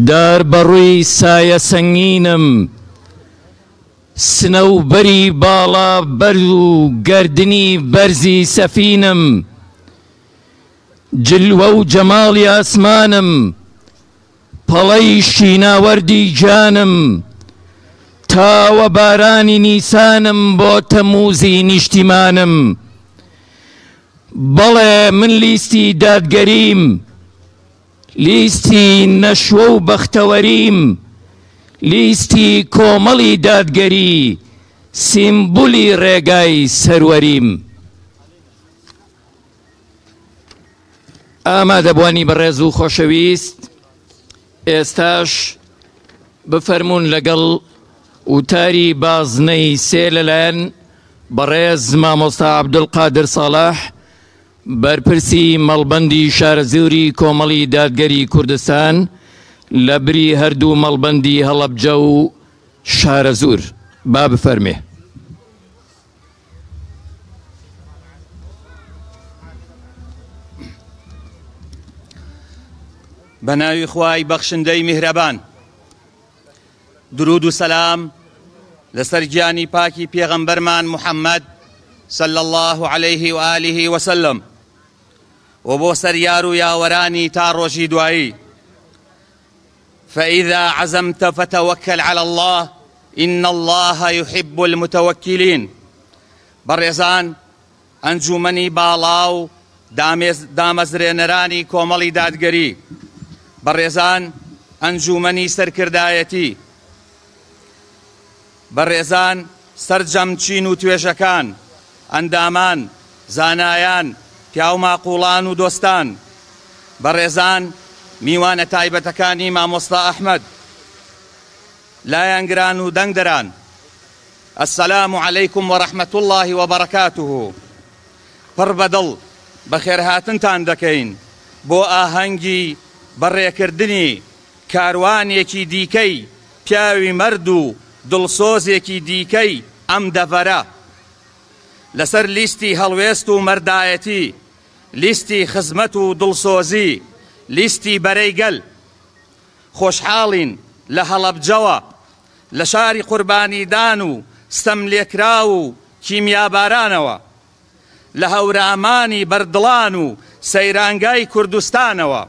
S17: دار بەڕووی سایە سەنگینم، سنەوبەری باڵا بەرز و گەردنی بەرزی سەفینم، جلوە و جەماڵی ئاسمانم، پەڵەی شیناوەردی گیانم، تاوە بارانی نیسانم بۆ تەمووزی نیشتیمانم. بەڵێ من لیستی دادگەریم، لیستی نەشوە و بەختەوەریم، لیستی کۆمەڵی دادگەری، سیمبولی ڕێگای سەروەریم. ئامادەبوانی بەڕێز و خۆشەویست، ئێستاش بفەرموون لەگەڵ وتاری بازنەی سێ لەلایەن بەڕێز مامۆستا عەبدولقادر ساڵح بەرپرسی مەڵبەندی شارەزووری کۆمەڵی دادگەری کوردستان لە بری هەردوو مەڵبەندی هەڵەبجە و شارەزوور با بفەرمێ.
S19: بە ناوی خوای بەخشندەی میهرەبان. درود و سەلام لەسەر گیانی پاکی پێغەمبەرمان محەممەد صلى الله عليه و آله وسلم و بۆ سەر یار و یاوەرانی تا ڕۆژی دوایی. فإذا عزمت فتوکل علی اللە ان اللە یحب المتوکلین. بەڕێزان ئەنجوومەنی باڵا و دامەزرێنەرانی کۆمەڵی دادگەری، بەڕێزان ئەنجوومەنی سەرکردایەتی، بەڕێزان سەرجەم چین و توێژەکان، ئەندامان، زانایان، پیاوماقوڵان و دۆستان، بەڕێزان میوانە تایبەتەکانی مامۆستا ئەحمەد، لایەنگران و دەنگدەران، السلام علیکم و رحمە اللە و بەرەکاته. پڕ بە دڵ بەخێرهاتنتان دەکەین بۆ ئاهەنگی بەڕێکردنی کاروانێکی دیکەی پیاوی مەرد و دڵسۆزێکی دیکەی ئەم دەڤەرە لەسەر لیستی هەڵوێست و مەردایەتی، لیستی خزمەت و دڵسۆزی، لیستی بەرەی گەل. خۆشحاڵین لە هەڵەبجەوە، لە شاری قوربانیدان و ستەملێکراو و کیمیابارانەوە، لە هەورامانی بەردڵان و سەیرانگای کوردستانەوە،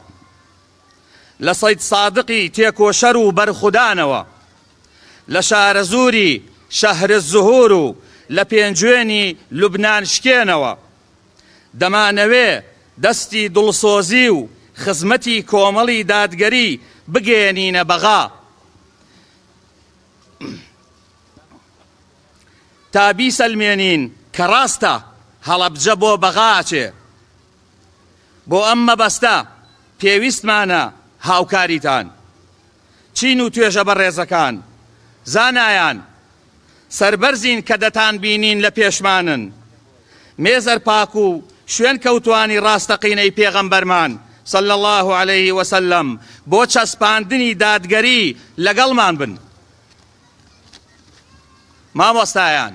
S19: لە سەیدسادقی تێکۆشەر و بەرخودانەوە، لە شارەزووری شەهرزهور و لە پێنجوێنی لوبنان شکێنەوە، دەمانەوێ دەستی دڵسۆزی و خزمەتی کۆمەڵی دادگەری بگەیەنینە بەغا تا بیسەلمێنین کە ڕاستە هەڵەبجە بۆ بەغا ئەچێ. بۆ ئەم مەبەستە پێویستمانە هاوکاریتان. چین و توێژە بەڕێزەکان، زانایان، سەربەرزین کە دەتانبینین لە پێشمانن. مێزەر پاک و شوێن کەوتوانی ڕاستەقینەی پێغەمبەرمان، صلی اللە علیه وسلم، بۆ چەسپاندنی دادگەری لەگەڵمان بن. مامۆستایان،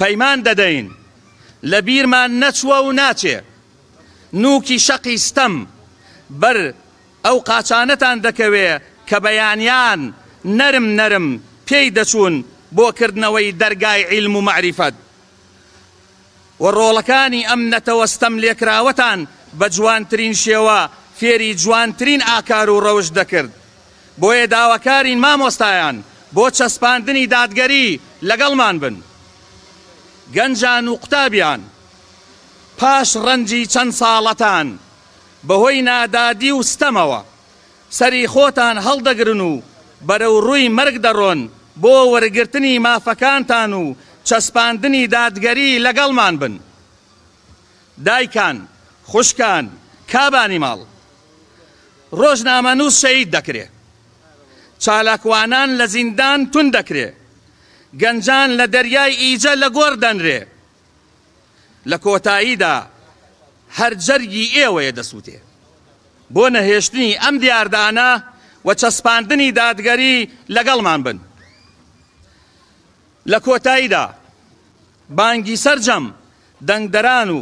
S19: پەیمان دەدەین لە بیرمان نەچووە و ناچێ نووکی شەقی ستەم بەر ئەو قاچانەتان دەکەوێ کە بەیانیان نەرم نەرم پێی دەچوون بۆ کردنەوەی دەرگای عیلم و مەعریفەت و ڕۆڵەکانی ئەم نەتەوە ستەملێکراوەتان بە جوانترین شێوە فێری جوانترین ئاکار و ڕەوشت دەکرد. بۆیە داواکارین مامۆستایان بۆ چەسپاندنی دادگەری لەگەڵمان بن. گەنجان و قوتابیان پاش ڕەنجی چەند ساڵەتان بەهۆی نادادی و ستەمەوە سەری خۆتان هەڵدەگرن و بەرەو ڕووی مەرگ دەڕۆن بۆ وەرگرتنی مافەکانتان و چەسپاندنی دادگەری لەگەڵمان بن. دایکان، خوشکان، کابانی ماڵ. ڕۆژنامەنووس شەهید دەکرێ، چالاکوانان لە زیندان توند دەکرێ، گەنجان لە دەریای ئیجە لە گۆڕ دەنرێ. لە کۆتاییدا هەر جەرگی ئێوەیە دەسووتێ. بۆ نەهێشتنی ئەم دیاردانە و چەسپاندنی دادگەری لەگەڵمان بن. لە کۆتاییدا بانگی سەرجەم دەنگدەران و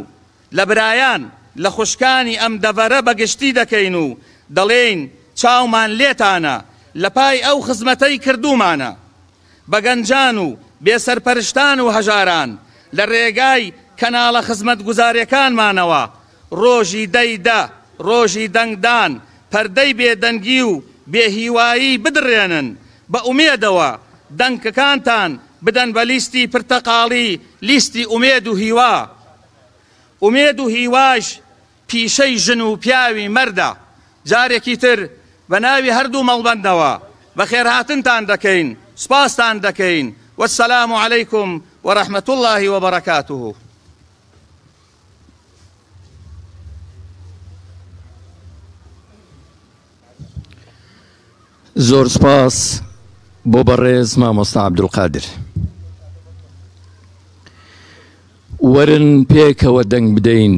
S19: لە برایان، لە خوشکانی ئەم دەڤەرە بە گشتی دەکەین و دەڵێین چاومان لێتانە لە پای ئەو خزمەتەی کردوومانە بە گەنجان و بێ سەرپەرشتان و هەژاران لە رێگای کەناڵە خزمەتگوزارێکانمانەوە رۆژی دەی دە رۆژی دەنگدان پەردەی بێدەنگی و
S18: بێ هیوایی بدڕێنن، بە ئومێدەوە دەنگەکانتان بدەن بە لیستی پرتەقاڵی، لیستی ئومێد و هیوا. ئومێد و هیواش پیشەی ژن و پیاوی مەردە. جارێکی تر بە ناوی هەردوو مەڵبەندەوە بەخێرهاتنتان دەکەین، سوپاستان دەکەین. والسلام علیکم و رحمە اللە و بەرەکاته.
S17: زۆر سپاس بۆ بەڕێز مامۆستا عەبدولقادر. وەرن پێکەوە دەنگ بدەین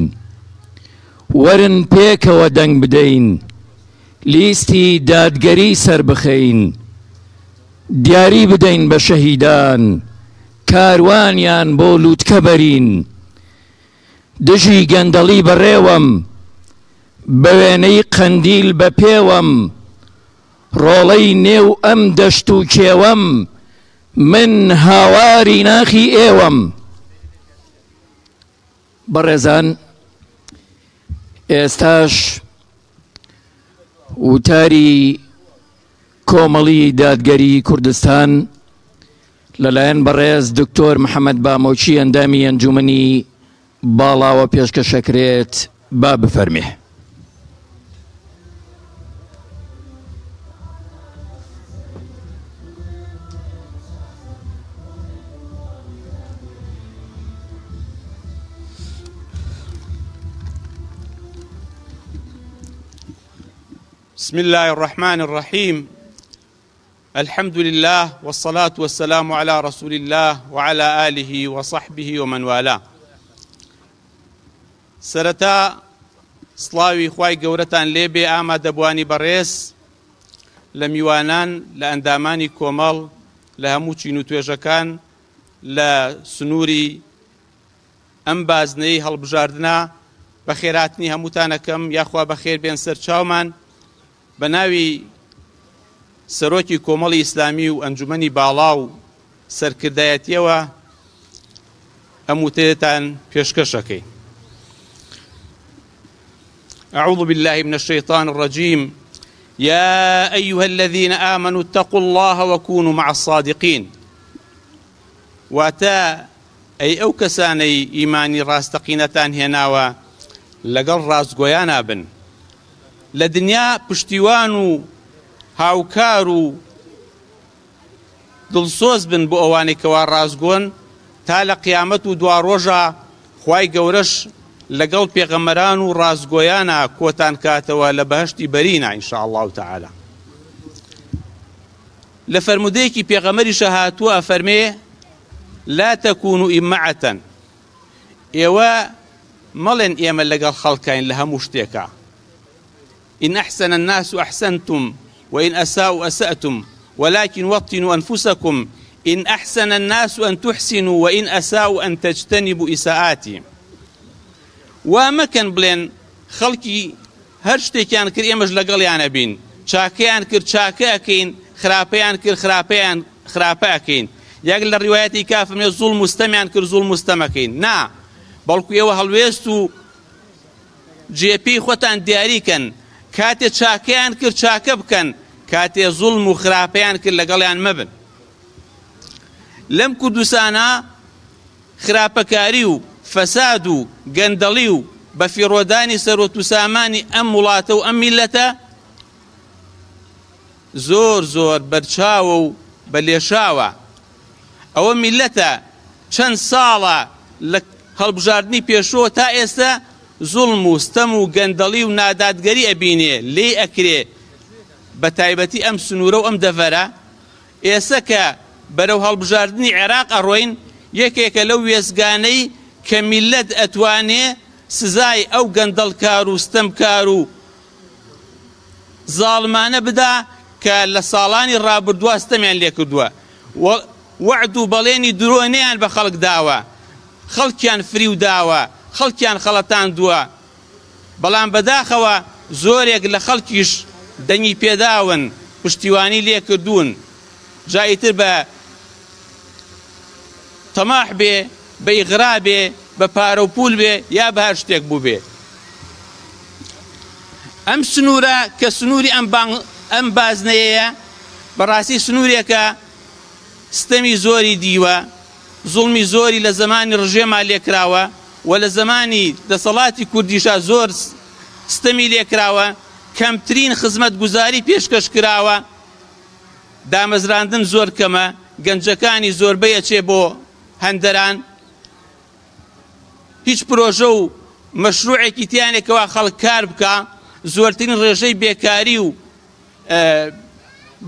S17: وەرن پێکەوە دەنگ بدەین لیستی دادگەری سەربخەین دیاری بدەین بە شەهیدان کاروانیان بۆ لوتکە بەرین دژی گەندەڵی بەڕێوەم بە وێنەی قەندیل بە پێوەم ڕۆڵەی نێو ئەم دەشت و کێوەم من هاواری ناخی ئێوەم. بەڕێزان ئێستاش وتاری کۆمەڵی دادگەری کوردستان لەلایەن بەڕێز دکتۆر محەممەد بامۆکی ئەندامی ئەنجومنی باڵاوە پێشکەشەکرێت با بفەرمێ.
S20: بسم الله الرحمن الرحيم الحمد لله والصلاة والسلام على رسول الله وعلى آله وصحبه ومن والاه سەرەتا سڵاوی خوای گەورەتان لێبێ ئامادەبوانی بەڕێز لە میوانان لە ئەندامانی کۆمەڵ لە هەموو چین و توێژەکان لە سنووری ئەم بازنەی هەڵبژاردنە بەخێراتنی هەمووتانەکەم یاخوا بەخێر بێن سەر چاومان بە ناوی سەرۆکی کۆمەڵی ئیسلامی و ئەنجومەنی باڵا و سەرکردایەتیەوە ئەم وتەیەتان پێشکەش ئەکەین. أعوذ بالله من الشيطان الرجيم يا أيها الذين آمنوا اتقوا الله وكونوا مع الصادقين واتە ئەی ئەو کەسانەی ئیمانی ڕاستەقینەتان هێناوە لەگەڵ ڕاستگۆیانا بن لە دنیا پشتیوان و هاوکار و دڵسۆز بن بۆ ئەوانەی کەوا ڕاستگۆن تا لە قیامەت و دواڕۆژا خوای گەورەش لەگەڵ پێغەمبەران و ڕاستگۆیانا کۆتان کاتەوە لە بەهەشتی بەرینا ان شاء اللە تعالی. لە فەرموودەیەکی پێغەمبەریشا هاتووە ئەفەرمێ لا تكونوا إمعة ئێوە مەڵێن ئێمە لەگەڵ خەڵکاین لە هەموو شتێکا إن أحسن الناس أحسنتم وإن أساءوا أسأتم ولكن وطنوا أنفسكم إن أحسن الناس أن تحسنوا وإن أساءوا أن تجتنبوا إساءاتهم وا مەکەن بڵێن خەڵکی هەر شتێکیان کرد ئێمەش لەگەڵیانە بین چاکەیان کرد چاکە ئەکەین خراپەیان کرد خراپەیان خراپە ئەکەین یەک لە ڕیوایەتی کافم لێ زوڵم و ستەمیان کرد زوڵم و ستەمەکەین نا بەڵکو ئێوە هەڵوێست و جێ پێی خۆتان دیاری کەن، کاتێ چاکەیان کرد چاکە بکەن، کاتێ زوڵم و خراپەیان کرد لەگەڵیان مەبن. لەم کوردستانە خراپەکاری و فەساد و گەندەڵی و بەفیڕۆدانی سەروەت و سامانی ئەم وڵاتە و ئەم میللەتە زۆر زۆر بەرچاوە و بە لێشاوە. ئەوە میللەتە چەند ساڵە لە هەڵبژاردنی پێشووەوە تا ئێستە زوڵم و ستەم و گەندەڵی و نادادگەری ئەبینێ لێی ئەکرێ بە تایبەتی ئەم سنوورە و ئەم دەڤەرە ئێسە کە بەرەو هەڵبژاردنی عێراق ئەڕۆین یەکێکە لەو وێستگانەی کە میللەت ئەتوانێ سزای ئەو گەندەڵکار و ستەمکار و زاڵمانە بدا کە لە ساڵانی ڕابردووە ستەمیان لێکردووە و وەعد و بەڵێنی درۆینەیان بە خەڵک داوە، خەڵکیان فریو داوە، خەڵکیان خەڵەتاندووە، بەڵام بەداخەوە زۆرێک لە خەڵکیش دەنگی پێداون، پشتیوانی لێکردوون، جا ئیتر بە تەماح بێ، بە ئیغرا بێ، بە پارە و پوول بێ یا بە هەر شتێک بووبێ. ئەم سنوورە کە سنووری ئەم ئەم بازنەیەیە، بەڕاستی سنوورێکە ستەمی زۆری دیوە، زوڵمی زۆری لە زەمانی ڕژێما لێکراوە و لە زەمانی دەسەڵاتی کوردیشا زۆر ستەمی لێکراوە، کەمترین خزمەتگوزاری پێشکەش کراوە، دامەزراندن زۆر کەمە، گەنجەکانی زۆربەی ئەچێ بۆ هەندەران، هیچ پرۆژە و مەشروعێکی تیا نیە کەوا خەڵک کار بکا، زۆرترین ڕێژەی بێکاری و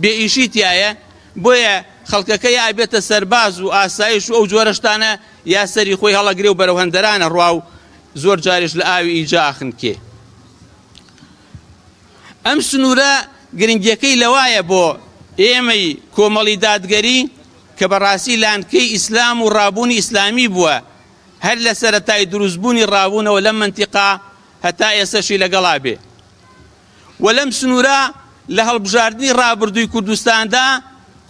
S20: بێ ئیشی تیایە، بۆیە خەڵکەکە یا ئەبێتە سەرباز و ئاسایش و ئەو جۆرە شتانە یا سەری خۆی هەڵەگرێ و بەرەو هەندەران ئەڕوا و زۆر جاریش لە ئاوی ئیجا ئەخنکێ. ئەم سنوورە گرنگیەکەی لەوایە بۆ ئێمەی کۆمەڵی دادگەری کە بەڕاستی لانکەی ئیسلام و ڕابوونی ئیسلامی بووە هەر لە سەرەتای دروستبوونی ڕابوونەوە لەم مەنتیقە هەتا ئێستەشی لەگەڵا بێ و لەم سنوورە لە هەڵبژاردنی ڕابردووی کوردستاندا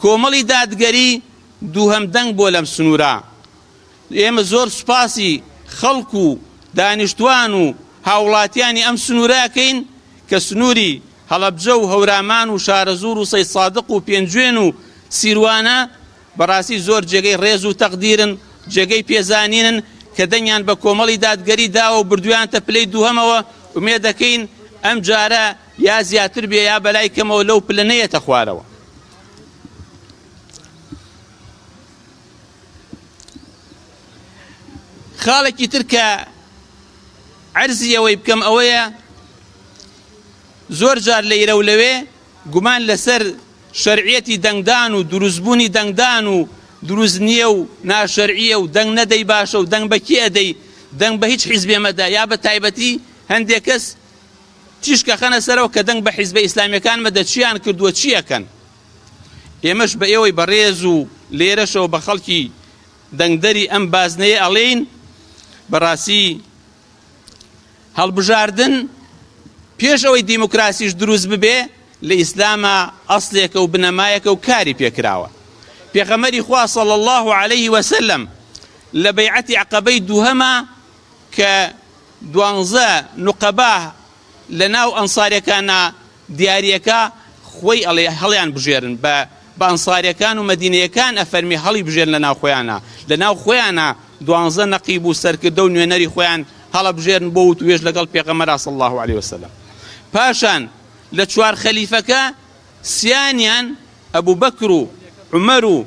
S20: کۆمەڵی دادگەری دووهەم دەنگ بووە لەم سنوورە. ئێمە زۆر سوپاسی خەڵک و دانیشتوان و هاوڵاتیانی ئەم سنوورە ئەکەین کە سنووری هەڵەبجە و هەورامان و شارەزوور و سەیدسادق و پێنجوێن و سیروانە بەڕاستی زۆر جێگەی ڕێز و تەقدیرن، جێگەی پێزانینن کە دەنگیان بە کۆمەڵی دادگەری داوە و بردوویانتە پلەی دووهەمەوە، ئومێد دەکەین ئەم جارە یا زیاتر بێ یا بەلای کەمەوە لەو پلە نەیەتە خوارەوە. خاڵێکی تر کە عەرزی ئەوەی بکەم ئەوەیە زۆر جار لەیرە و لەوێ گومان لەسەر شەرعیەتی دەنگدان و دروستبوونی دەنگدان و دروست نییە و ناشەرعیە و دەنگ نەدەی باشە و دەنگ بە کێ ئەدەی دەنگ بە هیچ حیزبێ مەدە یا بە تایبەتی هەندێک کەس تیشک ئەخەنە سەرەوە کە دەنگ بە حیزبە ئیسلامیەکان مەدە چیان کردووە چی ئەکەن ئێمەش بە ئێوەی بەڕێز و لێرەشەوە بە خەڵکی دەنگدەری ئەم بازنەیە ئەڵێین بەڕاستی هەڵبژاردن پێش ئەوەی دیموکراسیش دروست ببێ لە ئیسلاما ئەسلێکە و بنەمایەکە و کاری پێکراوە. پێغەمبەری خوا صلی اللە علیه وسلم لە بەیعەتی عەقەبەی دووهەما کە دوانزە نوقەبا لە ناو ئەنساریەکانا دیاریەکە خۆی ئەڵێ هەڵیان بژێرن بە بە ئەنساریەکان و مەدینەیەکان ئەفەرمی هەڵی بژێرن لە ناو خۆیانا لە ناو خۆیانا دوانزە نەقیب و سەرکردە و نوێنەری خۆیان هەڵەبژێرن بۆ وتوێژ لەگەڵ پێغەمبەرا صلی اللە علیە وسلم پاشان لە چوار خەلیفەکە سیانیان ئەبوبەکر و عومەر و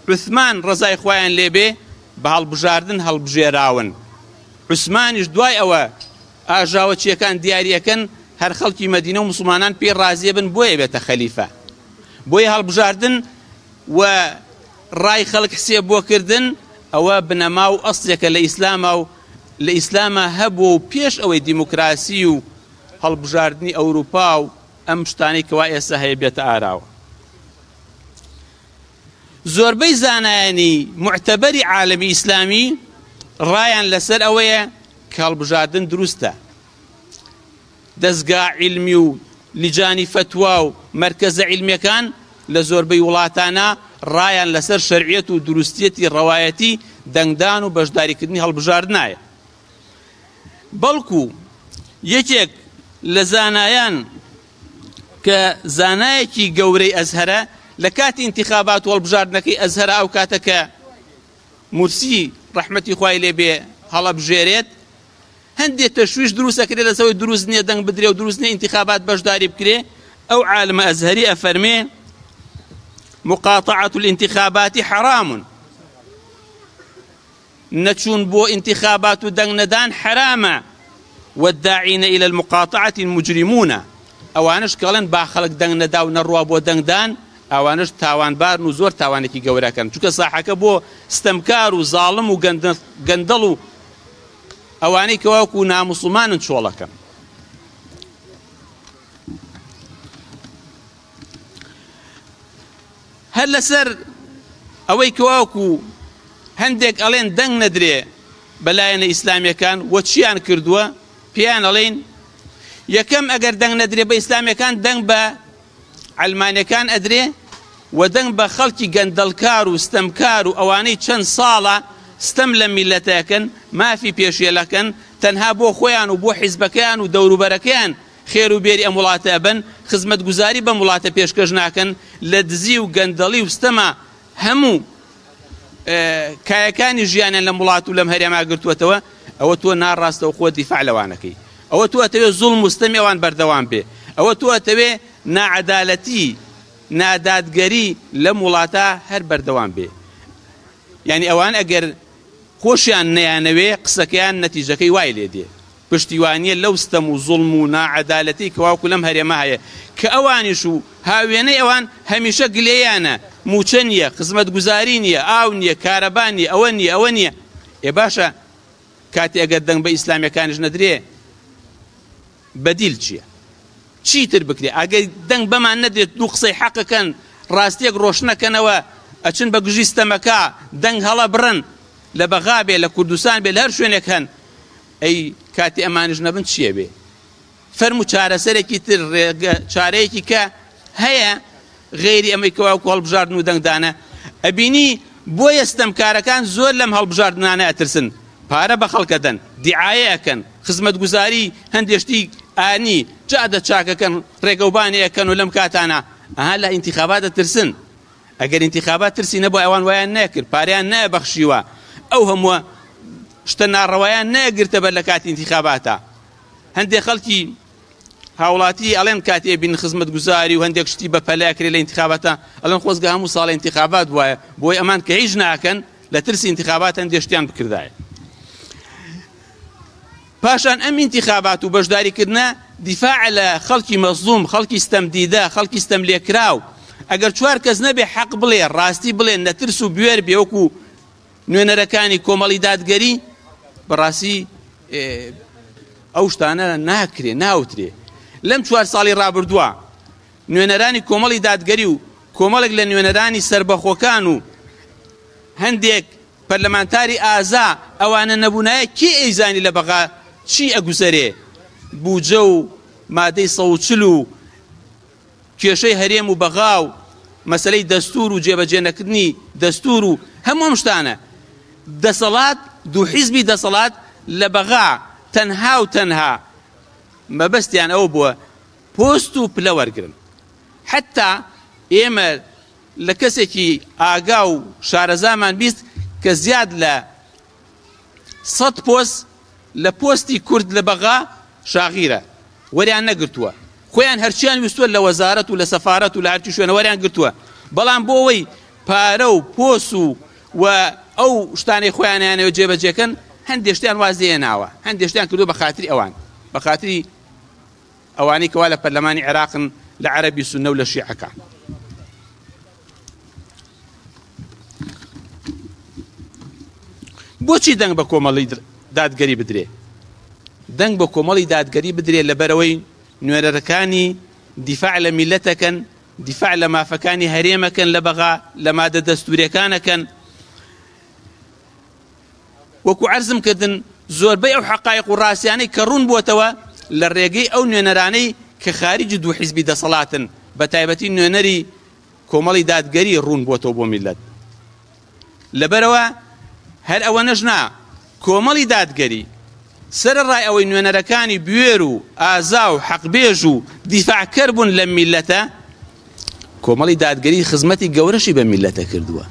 S20: عوسمان ڕەزای خوایان لێ بێ بە هەڵبژاردن هەڵبژێراون عوسمانیش دوای ئەوە ئاژاوەچیەکان دیاری ئەکەن هەر خەڵکی مەدینە و موسڵمانان پێی ڕازیە بن بۆیە بێتە خەلیفە بۆیە هەڵبژاردن و ڕای خەڵک حسێب بۆ کردن ئەوە بنەما و ئەسلێکە لە ئیسلاما و لە ئیسلاما هەبووە و پێش ئەوەی دیموکراسی و هەڵبژاردنی ئەوروپا و ئەم شتانەی کەوا ئێستا هەیە بێتە ئاراوە. زۆربەی زانایانی موعتەبەری عالەمی ئیسلامی ڕایان لەسەر ئەوەیە کە هەڵبژاردن دروستە. دەزگا عیلمی و لیجانی فەتوا و مەرکەزە عیلمیەکان لە زۆربەی وڵاتانا ڕایان لەسەر شەرعیەت و دروستیەتی ڕەوایەتی دەنگدان و بەشداریکردنی هەڵبژاردنایە. بەڵکو یەکێک لە زانایان کە زانایەکی گەورەی ئەزهەرە لە کاتی ئینتیخابات و هەڵبژاردنەکەی ئەزهەرە ئەو کاتە کە مورسی ڕەحمەتی خوای لێ بێ هەڵەبژێرێت هەندێک تەشویش دروست ئەکرێت لەسەوەی دروست نییە دەنگ بدرێ و دروست نییە ئینتیخابات بەشداری بکرێ ئەو عالمە ئەزهەری ئەفەرمێ مقاطعة الانتخابات حرام نەچوون بۆ ئینتیخابات و دەنگ نەدان حەرامە، والداعین الی المقاطعة مجرمون، ئەوانەش کە ئەڵێن با خەڵک دەنگ نەدا و نەڕوا بۆ دەنگدان ئەوانەش تاوانبارن و زۆر تاوانێکی گەورە ئەکەن، چونکە ساحەکە بۆ ستەمکار و زاڵم و گەندەڵ و ئەوانەی کەوا وەکو ناموسڵمانن چۆڵ ئەکەن. هەر لەسەر ئەوەی کەواوەکو هەندێک ئەڵێن دەنگ نەدرێ بە لایەنە ئیسلامیەکان وە چیان کردووە پێیان ئەڵێین یەکەم ئەگەر دەنگ نەدرێ بە ئیسلامیەکان دەنگ بە عەلمانیەکان ئەدرێ و دەنگ بە خەڵکی گەندەڵکار و ستەمکار و ئەوانەی چەند ساڵە ستەم لە میلەتەکەن مافی پێشێلەکەن تەنها بۆ خۆیان و بۆ حیزبەکەیان و دەوروبەرەکەیان خێر و بێری ئەم وڵاتە ئەبەن، خزمەتگوزاری بەم وڵاتە پێشکەش ناکەن، لە دزی و گەندەڵی و ستەما هەموو کایەکانی ژیانیان لەم وڵات و لەم هەرێما گرتووەتەوە، ئەوە تۆ ناڕاستەوخۆ دیفاع لەوان ئەکەی، ئەوە تۆ ئەتەوێ زوڵم و ستەمی ئەوان بەردەوام بێ، ئەوە تۆ ئەتەوێ ناعەدالەتی، نادادگەری لەم وڵاتە هەر بەردەوام بێ. یانی ئەوان ئەگەر خۆشیان نەیانەوێ قسەکەیان نەتیجەکەی وای لێ دێ. پشتیوانیە لەو ستەم و زوڵم و ناعەدالەتەی کە واوکو لەم هەرێمە هەیە کە ئەوانیش و هاووێنەی ئەوان هەمیشە گلەییانە مووچە نییە، خزمەتگوزاری نییە، ئاو نییە، کارەبا نییە، ئەوە نییە، ئەوە نییە. ئێ باشە کاتێ ئەگەر دەنگ بە ئیسلامیەکانیش نەدرێ بەدیل چییە؟ چیتر بکرێ؟ ئەگەر دەنگ بەمان نەدرێت دوو قسەی حەقەکەن ڕاستیەک ڕۆشنەکەنەوە ئەچن بە گژی ستەمەکە دەنگ هەڵە بڕن لە بەغا بێ لە کوردستان بێ لە هەر شوێنێک هەن ئەی کاتی ئەمانیش نەبن چیە بێ؟ فەرموو چارەسەرێکی تر ڕێگە چارەیەکی کە هەیە غەیری ئەمەی کە واوکو هەڵبژاردن و دەنگدانە ئەبینی بۆیە ستەمکارەکان زۆر لەم هەڵبژاردنانە ئەترسن پارە بە خەڵکە دەن دیعایە ئەکەن خزمەتگوزاری هەندێ شتی ئانی جادە چاکەکەن ڕێگەوبانێ ئەکەن و لەم کاتانە ئەها لە ئینتیخابات ئەترسن ئەگەر ئینتیخابات ترسی نەبوو ئەوان وایان نەکرد پارەیان نەبەخشیوە ئەو هەمووە شتە ناڕەوایان نەگرتە بەر لە کاتی ئینتیخاباتە هەندێک خەڵکی هاوڵاتی ئەڵێن کاتێ بین خزمەتگوزاری و هەندێک شتی بە پەلە کرێ لە ئینتخاباتە ئەڵێن خۆزگە هەموو ساڵ ئینتخابات وایە بۆی ئەمان کە هیچ ناکەن لە ترسی ئینتخابات هەندێک شتیان بکردایە پاشان ئەم ئینتیخابات و بەشداریکردنە دیفاع لە خەڵکی مەزڵوم، خەڵکی ستەمدیدە، خەڵکی ستەملێکراو. ئەگەر چوار کەس نەبێ حەق بڵێ، ڕاستی بڵێ، نەترس و بوێر بێ وەکو نوێنەرەکانی کۆمەڵی دادگەری، بەڕاستی ئەو شتانە ناکرێ، ناوترێ. لەم چوار ساڵی ڕابردووە نوێنەرانی کۆمەڵی دادگەری و کۆمەڵێک لە نوێنەرانی سەربەخۆکان و هەندێک پەرلەمانتاری ئازا ئەوانە نەبونایە کێ ئەیزانی لە بەغا چی ئەگوزەرێ بوجە و مادەی 140 و کێشەی هەرێم و بەغا و مەسەلەی دەستور و جێبەجێ نەکردنی دەستور و هەموو ئەم شتانە دەسەڵات دوو حیزبی دەسەڵات لە بەغا تەنها و تەنها مەبەستیان ئەوە بووە پۆست و پلە وەرگرن حتا ئێمە لە کەسێکی ئاگا و شارەزامان 20 کە زیاد لە 100 پۆست لە پۆستی کورد لە بەغا شاغیرە وەریان نەگرتووە خۆیان هەرچیان ویستووە لە وەزارەت و لە سەفارەت و لە هەرچی شوێنە وەریان گرتووە بەڵام بۆ ئەوەی پارە و پۆس و و ئەو شتانەی خۆیانیانەوە جێبەجێکەن هەندێک شتیان واز لێناوە هەندێک شتیان کردووە بە خاتری ئەوان بە خاتری ئەوانەی کەوا لە پەرلەمانی عێراقن لە عەرەبی سوننە و لە شیعەکان. بۆچی دەنگ بە کۆمەڵی دادگەری بدرێ؟ دەنگ بە کۆمەڵی دادگەری بدرێ لەبەرەوەی نوێنەرەکانی دیفاع لە میلەتەکەن دیفاع لە مافەکانی هەرێمەکەن لە بەغا لە مادە دەستورەکانەکەن وەکو عەرزم کردن زۆربەی ئەو حەقایق و ڕاستیانەی کە ڕوون بووەتەوە لە ڕێگەی ئەو نوێنەرانەی کە خاریجی دوو حیزبی دەسەڵاتن بە تایبەتی نوێنەری کۆمەڵی دادگەری ڕوون بووەتەوە بۆ میللەت لەبەرەوە هەر ئەوەنەش نا کۆمەڵی دادگەری سەرەڕای ئەوەی نوێنەرەکانی بوێر و ئازا و حەقبێژ و دیفاعکەر بوون لەم میللەتە کۆمەڵی دادگەری خزمەتی گەورەشی بە میللەتە کردووە.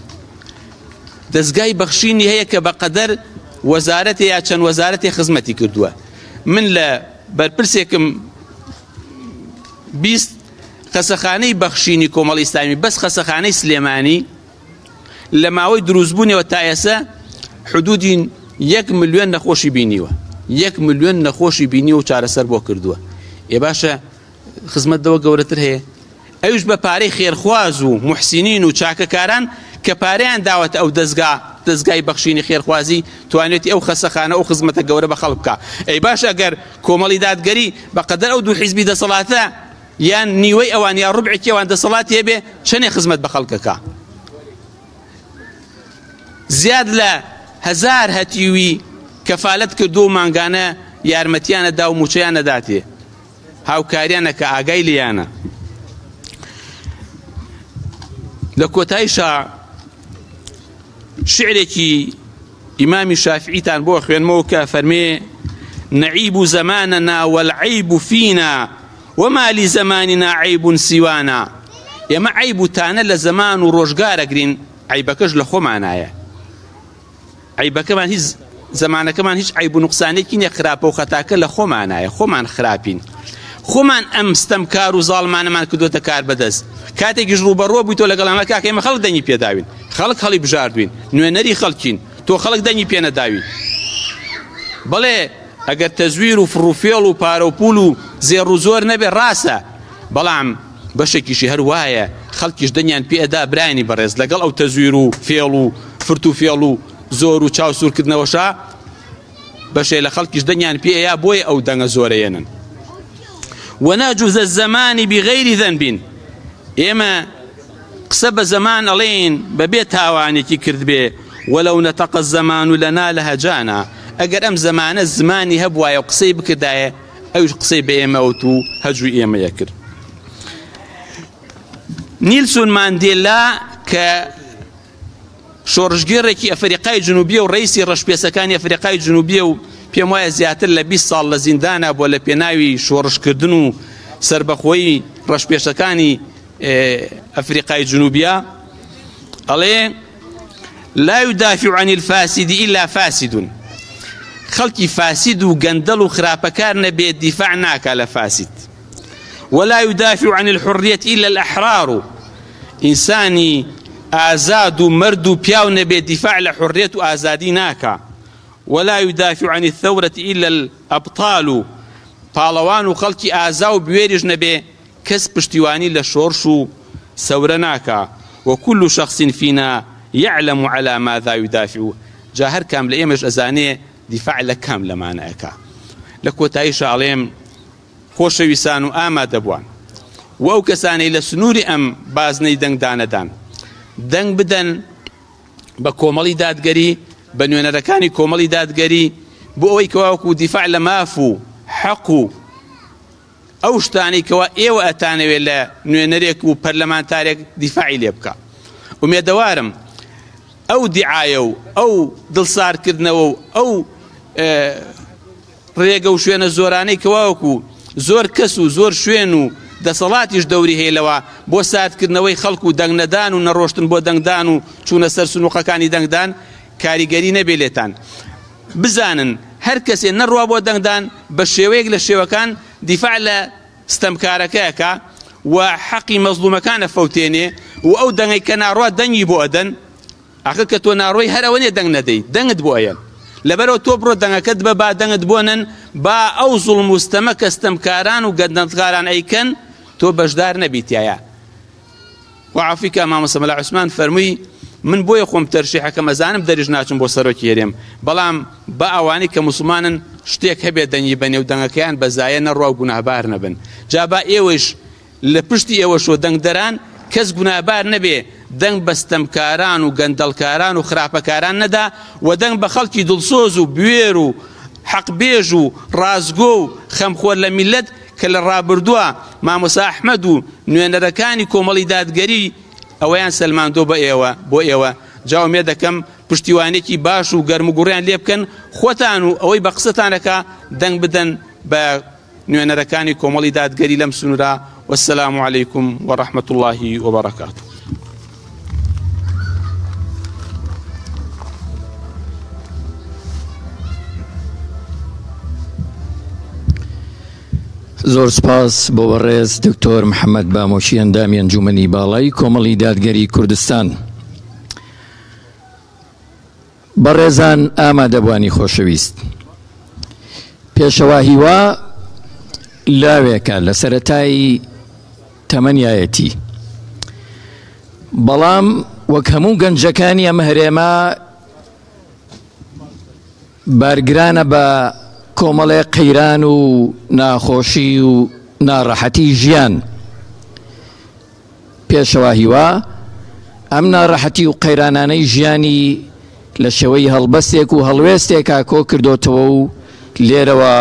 S20: دەزگای بەخشینی هەیە کە بەقەدەر وەزارەتێ یا چەند وەزارەتێ خزمەتی کردووە. من لە بەرپرسێکم 20 خەسەخانەی بەخشینی کۆمەڵی ئیسلامی بەس خەسەخانەی سلێمانی لە ماوەی دروستبوونیەوە تا ئێستا حدودی یەک ملیۆن نەخۆشی بینیوە یەک ملیۆن نەخۆشی بینیوە و چارەسەر بۆ کردووە ئێ باشە خزمەت لەوە گەورەتر هەیە؟ ئەویش بە پارەی خێرخواز و موحسینین و چاکەکاران کە پارەیان داوەتە ئەو دەزگا، دەزگای بەخشینی خێرخوازی توانیوێتی ئەو خەسەخانە ئەو خزمەتە گەورە بە خەڵک بکا. ئەی باش ئەگەر کۆمەڵی دادگەری بە قەدەر ئەو دوو حیزبی دەسەڵاتە یان نیوەی ئەوان یا ڕوبعێکی ئەوان دەسەڵاتی هەبێ چەنێ خزمەت بە خەڵک ئەکا؟ زیاد لە هەزار هەتیوی کەفالەت کردووە و مانگانە یارمەتیان ئەدا و مووچەیان ئەداتێ. هاوکاریانە کە ئاگای لێیانە. لە کۆتایشا شعرێکی ئیمامی شافعیتان بۆ خوێنمەوە کە فەرمێ نعیب زماننا والعیب فینا وما لزماننا عیب سوانا، ئێمە عەیب و تانە لە زەمان و ڕۆژگار ئەگرین، عەیبەکەش لە خۆمانایە، عەیبەکەمان هیچ زەمانەکەمان هیچ عەیب و نوقسانێکی نییە، خراپە و خەتاکە لە خۆمانایە، خۆمان خراپین، خۆمان ئەم ستەمکار و زاڵمانەمان کردووەتە کار بەدەست. کاتێکیش ڕووبەڕووە بوویتەوە لەگەڵ ئەمە، کاکە ئێمە خەڵک دەنگی پێداوین، خەڵک هەڵی بژاردوین، نوێنەری خەڵکین، تۆ خەڵک دەنگی پێنەداوی. بەڵێ ئەگەر تەزویر و فڕوفێڵ و پارە و پول و زێڕ و زۆر نەبێ ڕاستە، بەڵام بەشێکیشی هەر وایە خەڵکیش دەنگیان پێ ئەدا. برایانی بەڕێز لەگەڵ ئەو تەزویر و فێڵ و فرت و فێڵ و زۆر و چاو سوورکردنەوەشا بەشێ لە خەڵکیش دەنگیان پێ ئەیا، بۆیە ئەو دەنگە زۆرە یەنن. وناجوز الزمان بغیر ذنب، ئێمە قسە بە زەمان ئەڵێین بەبێ تاوانێکی کردبێ، ولو نطق الزمان لنا لهجانا، ئەگەر ئەم زەمانە زمانی هەبوایە و قسەی بکردایە ئەویش قسەی بە ئێمە ئەوت و هەجوی ئێمە ئەکرد. نیلسون ماندێلا کە شۆڕشگێڕێکی ئەفریقای جنوبیە و ڕئیسی ڕەشپێسەکانی ئەفریقای جنوبیە و پێم وایە زیاتر لە 20 ساڵ لە زیندانا بووە لە پێناوی شۆڕشکردن و سەربەخۆیی ڕەشپێشەکانی ئەفریقای جنوبیە، ئەڵێ لا يدافع عن الفاسد إلا فاسد، خەڵکی فاسد و گەندەڵ و خراپەکار نەبێت دیفاع ناکا لە فاسد. ولا يدافع عن الحرية إلا الأحرار، ئینسانی ئازاد و مەرد و پیاو نەبێت دیفاع لە حڕیەت و ئازادی ناکا. ولا يدافع عن الثورة إلا الأبطال، پاڵەوان و خەڵکی ئازا و بوێریش نەبێ کەس پشتیوانی لە شۆرش و سەورە ناکا. وكل شخص فينا يعلم على ماذا يدافع، جا هەر کام لە ئێمەش ئەزانێ دیفاع لە کام لەمانە ئەکا. لە کۆتاییشا ئەڵێم خۆشەویستان و ئامادەبووان و ئەو کەسانەی لە سنووری ئەم بازنەی دەنگدانەدان، دەنگ بدەن بە کۆمەڵی دادگەری، بە نوێنەرەکانی کۆمەڵی دادگەری، بۆ ئەوەی کەوا وەکوو دیفاع لە ماف و حەق و ئەو شتانەی کەوا ئێوە ئەتانەوێ لە نوێنەرێک و پەرلەمانتارێک دیفاعی لێ بکا. ئومێدەوارم ئەو دیعایە و ئەو دڵساردکردنەوە و ئەو ڕێگە و شوێنە زۆرانەی کەوا وەکو زۆر کەس و زۆر شوێن و دەسەڵاتیش دەوری هەیە لەوە بۆ ساردکردنەوەی خەڵک و دەنگنەدان و نەڕۆشتن بۆ دەنگدان و چوونە سەر سنوقەکانی دەنگدان کاریگەری نەبێ لێتان. بزانن هەر کەسێ نەڕوا بۆ دەنگدان بە شێوەیەک لە شێوەکان دیفاع لە ستەمکارەکە ئەکا و حەقی مەزڵومەکان ئەفەوتێنێ و ئەو دەنگەی کە ناڕوا دەنگی بۆ ئەدەن. ئاخر کە تۆ ناڕۆی هەر ئەوە نیە دەنگ نەدەی دەنگت بۆ ئەیەن. لەبەرئەوە تۆ بڕۆ دەنگەکەت بە با دەنگت بۆ نەن با ئەو زوڵم و ستەمە کە ستەمکاران و گەندەڵکاران ئەیکەن تۆ بەشدار نەبی تیایا. خوا عەفوی کا مامۆستا مەلا عوسمان فەرمووی من بۆیە خۆم تەرشیحەکەم ئەزانم دەریش ناچم بۆ سەرۆکی هەرێم بەڵام با ئەوانەی کە موسڵمانن شتێک هەبێت دەنگی بەنێ و دەنگەکەیان بە زایە نەڕوا و گوناهبار نەبن جا با ئێوەیش لە پشتی ئێوەشەوە دەنگدەران کەس گوناهبار نەبێ دەنگ بە ستەمکاران و گەندەڵکاران و خراپەکاران نەدا و دەنگ بە خەڵکی دڵسۆز و بوێر و حەقبێژ و ڕاستگۆ و خەمخۆر لە میللەت کە لە ڕابردووە مامۆستا ئەحمەد و نوێنەرەکانی کۆمەڵی دادگەری ئەوەیان سەلماندووە بە ئێوە بۆ ئێوە جا ئومێد دەکەم پشتیوانێکی باش و گەرموگوڕیان لێ بکەن خۆتان و ئەوەی بە قسەتان ئەکا دەنگ بدەن بە نوێنەرەکانی کۆمەڵی دادگەری لەم سنوورە والسلام علیکم ورحمة اللە وبرکاته.
S17: زۆر سپاس بۆ بەڕێز دکتۆر محەممەد بامۆکی ئەندامی ئەنجومەنی باڵای کۆمەڵی دادگەری کوردستان. بەڕێزان ئامادەبوانی خۆشەویست پێشەوا هیوا لاوێکە لە سەرەتای تەمەنیایەتی بەڵام وەک هەموو گەنجەکانی ئەم هەرێمە بارگرانە بە کۆمەڵێ قەیران و ناخۆشی و ناڕەحەتی ژیان. پێشەوا هیوا ئەم ناڕەحەتی و قەیرانانەی ژیانی لە شێوەی هەڵبەستێک و هەڵوێستێکا کۆ کردۆتەوە و لێرەوە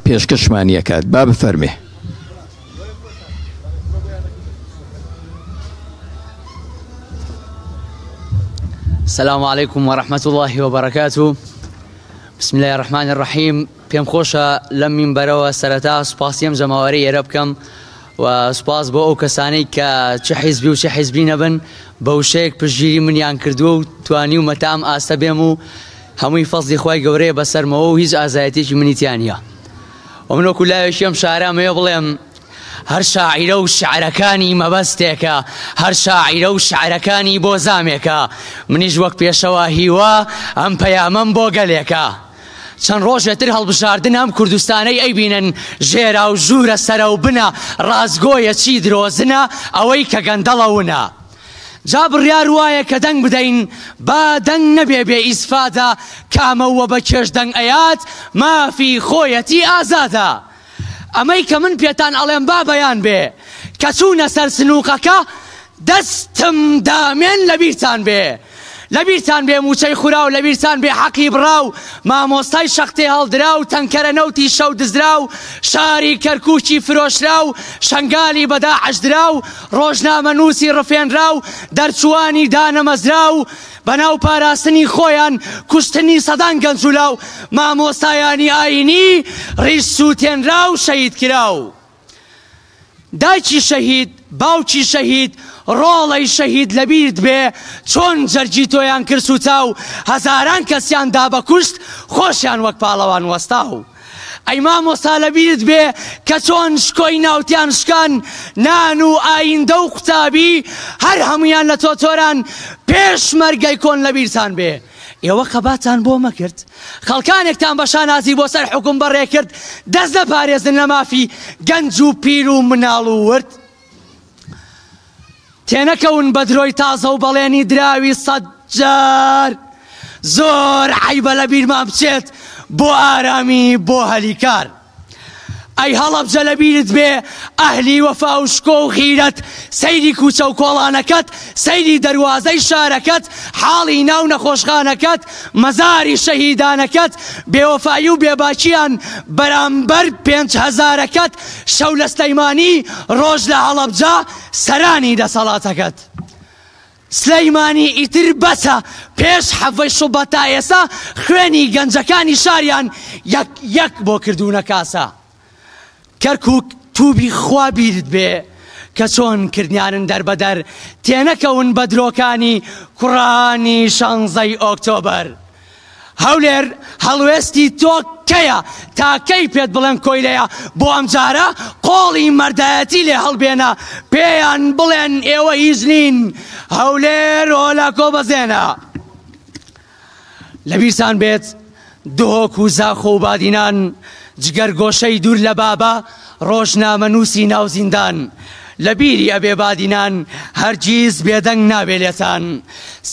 S17: پێشکەشمانی ئەکات. با بفەرمێ.
S21: السلام عليكم ورحمة الله وبركاته بسم الله الرحمن الرحيم. پێم خۆشە لەم مینبەرەوە سەرەتا سوپاسی ئەم جەماوەرەی ئێرە بکەم و سوپاس بۆ ئەو کەسانەی کە چ حیزبی و چ حیزبی نەبن بە وشەیەک پشتگیری منیان کردووە و توانیومە تا ئەم ئاستە بێم و هەمووی فەزلی خوای گەورەیە بەسەرمەوە و هیچ ئازایەتیەکی منی تیا نییە و من وەکو لاوێکی ئەم شارە ئەمەوێ بڵێم هەر شاعیرە و شعرەکانی مەبەستێکە هەر شاعیرە و شعرەکانی بۆ زامێکە منیش وەک پێشەوا هیوا ئەم پەیامەم بۆ گەلێکە چەند ڕۆژێ تر هەڵبژاردن ئەم کوردستانەی ئەیبینن ژێرا و ژوورە سەرە و بنە ڕاستگۆیە چی درۆزنە ئەوەی کە گەندەڵە ونە جا بڕیار وایە کە دەنگ بدەین با دەنگ نەبێ بێ ئیسفادە کامە وە بە کێش دەنگ ئەیات مافی خۆیەتی ئازادە ئەمەی کە من پێتان ئەڵێم با بەیان بێ کە چوونە سەر سنووقەکە دەستم دامێن لەبیرتان بێ لەبیرتان بێ مووچەی خوراو لەبیرتان بێ حەقی بڕاو مامۆستای شەق تێهەڵدراو تەنکەرە نەوتی شەو دزراو شاری کەرکووکی فرۆشراو شەنگالی بە داعش دراو ڕۆژنامەنووسی ڕفێنراو دەرچووانی دانەمەزراو بەناو پاراستنی خۆیان کوشتنی سەدان گەنج و لاو مامۆستایانی ئاینی ڕیش سووتێنراو شەهیدکراو دایکی شەهید باوکی شەهید ڕۆڵەی شەهید لەبیرت بێ چۆن جەرگی تۆیان کرد سووتاو هەزاران کەسیان دا بە کوشت خۆشیان وەک پاڵەوان وەستاو ئەی مامۆستا لەبیرت بێ کە چۆن شکۆی ناوتیان شکان نان و ئایندە و قوتابی هەر هەموویان لە تۆ تۆران پێشمەرگەی کۆن لەبیرتان بێ ئێوە خەباتان بۆ مەکرد خەڵکانێکتان بە شانازی بۆ سەر حوکم بەڕێ کرد دەست نەپارێزن لە مافی گەنج و پیر و مناڵ و ورد تێنەکەون بە درۆی تازە و بەڵێنی دراوی سەدجار زۆر عەیبە لە بیرمان بچێت بۆ ئارامی بۆ هەلی کار. ئەی هەڵەبجە لەبیرت بێ ئەهلی وەفا و شکۆ و غیرەت سەیری کوچە و کۆڵانەکەت سەیری دەروازەی شارەکەت حاڵی ناو نەخۆشخانەکەت مەزاری شەهیدانەکەت بێوەفایی و بێباکیان بەرامبەر پێنج هەزارەکەت شەو لە سلەیمانی ڕۆژ لە هەڵەبجە سەرانی دەسەڵاتەکەت سلەیمانی ئیتر بەسە پێش حەڤەی شوبات تا ئێستا خوێنی گەنجەکانی شاریان یەک یەک بۆ کردوونە کاسە کەرکوک توبی خوا بیرت بێ کە چۆن کردیانن دەربەدەر تێنەکەون بە درۆکانی کوڕانی شانزەی ئۆکتۆبەر. هەولێر هەڵوێستی تۆ کەیە تا کەی پێت بڵێم کۆیلەیە بۆ ئەمجارە قۆڵی مەردایەتی لێ هەڵبێنە پێیان بڵێن ئێوە هیچ نین هەولێر هۆلاکۆ بەزێنە لەبیرتان بێت دهۆک و زاخۆ و بادینان جگەرگۆشەی دوور لە بابە ڕۆژنامەنووسی ناو زیندان لە بیری ئەبێ بادینان هەرگیز بێدەنگ نابێ لێتان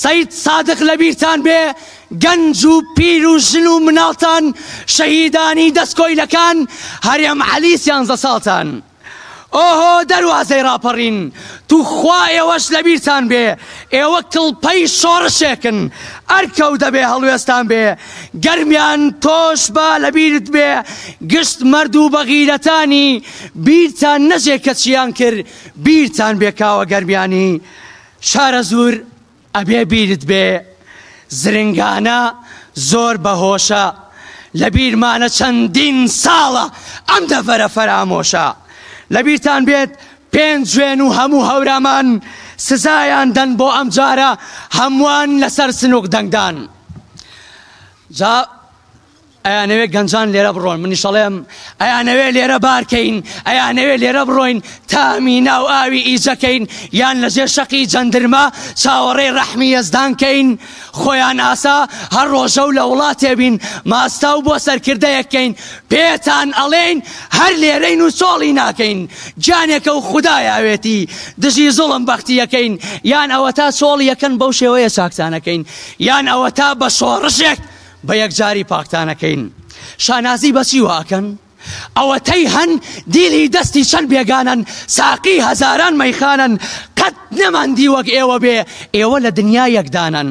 S21: سەید سادق لە بیرتان بێ گەنج و پیر و ژن و مناڵتان شەهیدانی دەست کۆیلەکان هەرێم عەلی سیانزە ساڵتان ئۆهۆ دەروازەی ڕاپەڕین توخوا ئێوەش لەبیرتان بێ ئێوە کڵپەی شۆڕشێکن ئەرکە و دەبێ هەڵوێستان بێ گەرمیان تۆش با لەبیرت بێ گشت مەرد و بەغیرەتانی بیرتان نەچێ کە چیان کرد بیرتان بێ کاوە گەرمیانی شارەزوور ئەبێ بیرت بێ زرنگانە زۆر بەهۆشە لەبیرمانە چەندین ساڵە ئەم دەڤەرە فەرامۆشە لەبیرتان بێت پێنجوێن و هەموو هەورامان سزایان دەن بۆ ئەمجارە هەمووان لەسەر سنوق دەنگدان جا ئەیانەوێ گەنجان لێرە بڕۆن منیش ئەڵێم ئەیانەوێ لێرە بارکەین ئەیانەوێ لێرە بڕۆین تامی ناو ئاوی ئیجەکەین یان لەژێر شەقی جەندرمە چاوەڕێی ڕەحمی یەزدان کەین خۆیان ئاسا هەر ڕۆژە و لە وڵاتێ بین ماستاو بۆ سەرکردەیەک کەین پێتان ئەڵێین هەر لێرەین و چۆڵی ناکەین گیانێکە و خودا یاوێتی دژی زوڵم بەختیەکەین یان ئەوەتا چۆڵی یەکەن بەو شێوەیە چاکتانەکەین یان ئەوەتا بە شۆڕشێک بە یەکجاری پاکتانەکەین شانازی بەچی واکەن ئەوەتەی هەن دیلی دەستی چەند بێگانەن ساقی هەزاران مەیخانەن قەت نەمان دی وەک ئێوە بێ ئێوە لە دنیا یەکدانەن.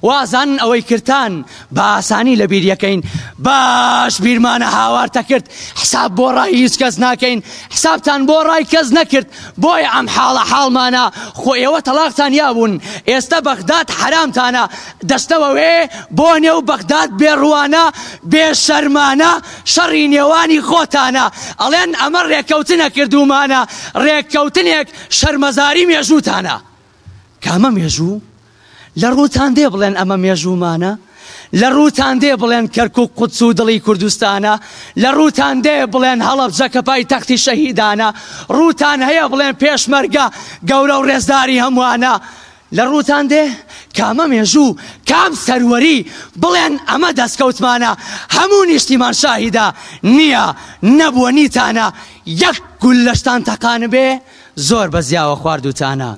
S21: وازانن ئەوەی کردتان بە ئاسانی لە بیر یەکەین باش بیرمانە هاوارتە کرد حساب بۆ ڕای هیچ کەس ناکەین حسابتان بۆ ڕای کەس نەکرد بۆیە ئەم حاڵە حاڵمانە خۆ ئێوە تەڵاقتان یابوون ئێستە بەغداد حەرامتانە دەچنەوە وێ بۆ نێو بەغداد بێ ڕوانە بێ شەرمانە شەڕی نێوانی خۆتانە ئەڵێن ئەمە ڕێککەوتنە کردوومانە ڕێککەوتنێک شەرمەزاری مێژووتانە کامە مێژوو؟ لە ڕووتان دێ بڵێن ئەمە مێژوومانە؟ لە ڕووتان دێ بڵێن کەرکوک قودس و دڵی کوردستانە؟ لە ڕووتان دێ بڵێن هەڵەبجە کە پایتەختی شەهیدانە؟ ڕووتان هەیە بڵێن پێشمەرگە گەورە و ڕێزداری هەمووانە؟ لە ڕووتان دێ کامە مێژوو، کام سەروەری بڵێن ئەمە دەستکەوتمانە؟ هەموو نیشتیمان شاهیدە، نییە، نەبووە نیتانە، یەک گوللەشتان تەقانبێ؟ زۆر بە زیاوە خواردوتانە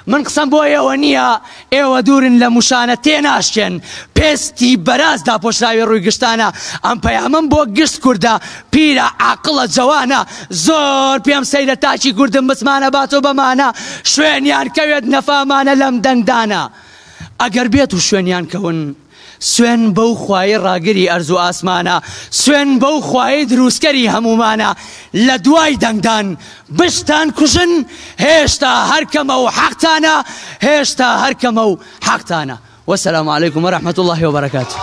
S21: من قسەم بۆ ئێوە نییە ئێوە دوورن لە موشانە تێناشکێن پێستی بەراز داپۆشراوی ڕووی گشتانە ئەم پەیامەم بۆ گشت کوردە پیرە عاقڵە جەوانە زۆر پێم سەیرە تاکی کوردم متمانە باتۆ بەمانە شوێنیان کەوێت نەفامانە لەم دەنگدانە ئەگەر بێت و شوێنیان کەون سوێن بەو خوایەی ڕاگری ئەرز و ئاسمانە، سوێن بەو خوایەی دروستکەری هەموومانە، لە دوای دەنگدان بشتان کوژن، هێشتا هەر کەمە و حەقتانە، هێشتا هەر کەمە و حەقتانە. والسلام علیکم ورحمة اللە وبرکاته.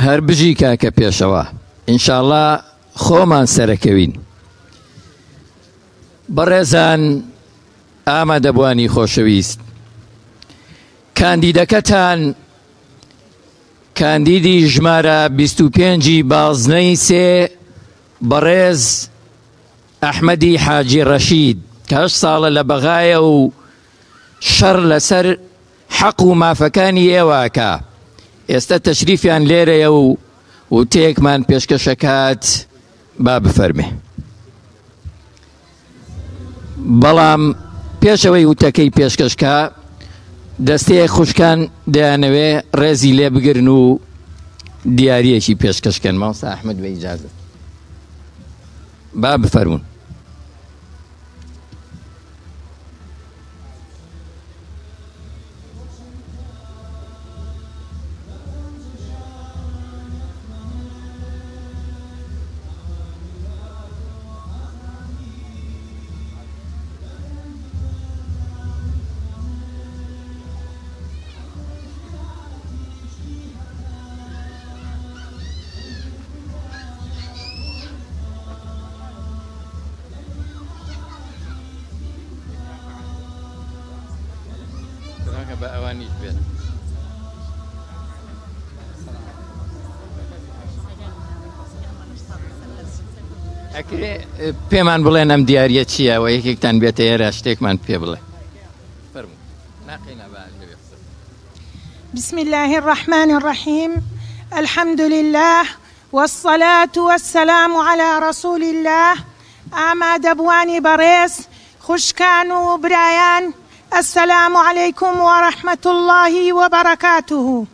S17: هەر بژی کاکە پێشەوا ئینشاڵا خۆمان سەرەکەوین. بەڕێزان ئامادەبوانی خۆشەویست کاندیدەکەتان کاندیدی ژمارە 25 ی بازنەی سێ بەڕێز ئەحمەدی حاجی ڕەشید کە هەشت ساڵە لە بەغایە و شەڕ لەسەر حەق و مافەکانی ئێوە ئەکا ئێستە تەشریفیان لێرەیە و وتەیەکمان پێشکەش ئەکات با بفەرمێ. بەڵام پێش ئەوەی وتەکەی پێشکەش کا دەستەیەک خوشکان دەیانەوێ ڕێزی لێ بگرن و دیاریەکی پێشکەش کەن مامۆستا ئەحمەد بە ئیجازە با بفەرموون. بە ئەوانیش بێت. ئەکرێ پێمان بڵێن ئەم دیاریە چییە و یەکێکتان بێتە ئێرە شتێکمان پێ بڵێ فەرموو ناقینا بە لەوێ قسە
S3: بسم الله الرحمن الرحیم الحمد لله والصلاة والسلام علی رسول اللە ئامادەبووانی بەڕێز، خوشکان و برایان السلام علیکم و رحمة اللە و بەڕەکاته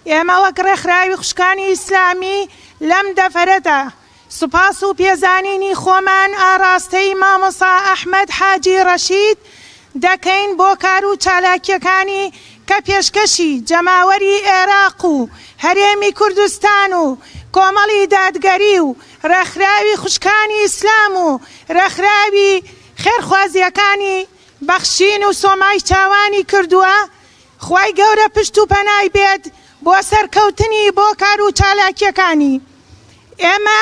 S3: ئێمە وەک ڕێکخراوی خوشکانی ئیسلامی لەم دەڤەرەدا سوپاس و پێزانینی خۆمان ئاڕاستەی مامۆستا ئەحمەد حاجی ڕەشید دەکەین بۆ کار و چالاکییەکانی کە پێشکەشی جەماوەری ئێراق و هەرێمی کوردستان و کۆمەڵی دادگەری و ڕێکخراوی خوشکانی ئیسلام و ڕێکخراوی خێرخوازییەکانی بەخشین و سۆمای چاوانی کردووە، خوای گەورە پشت و پەنای بێت بۆ سەرکەوتنی بۆ کار و چالاکییەکانی. ئێمە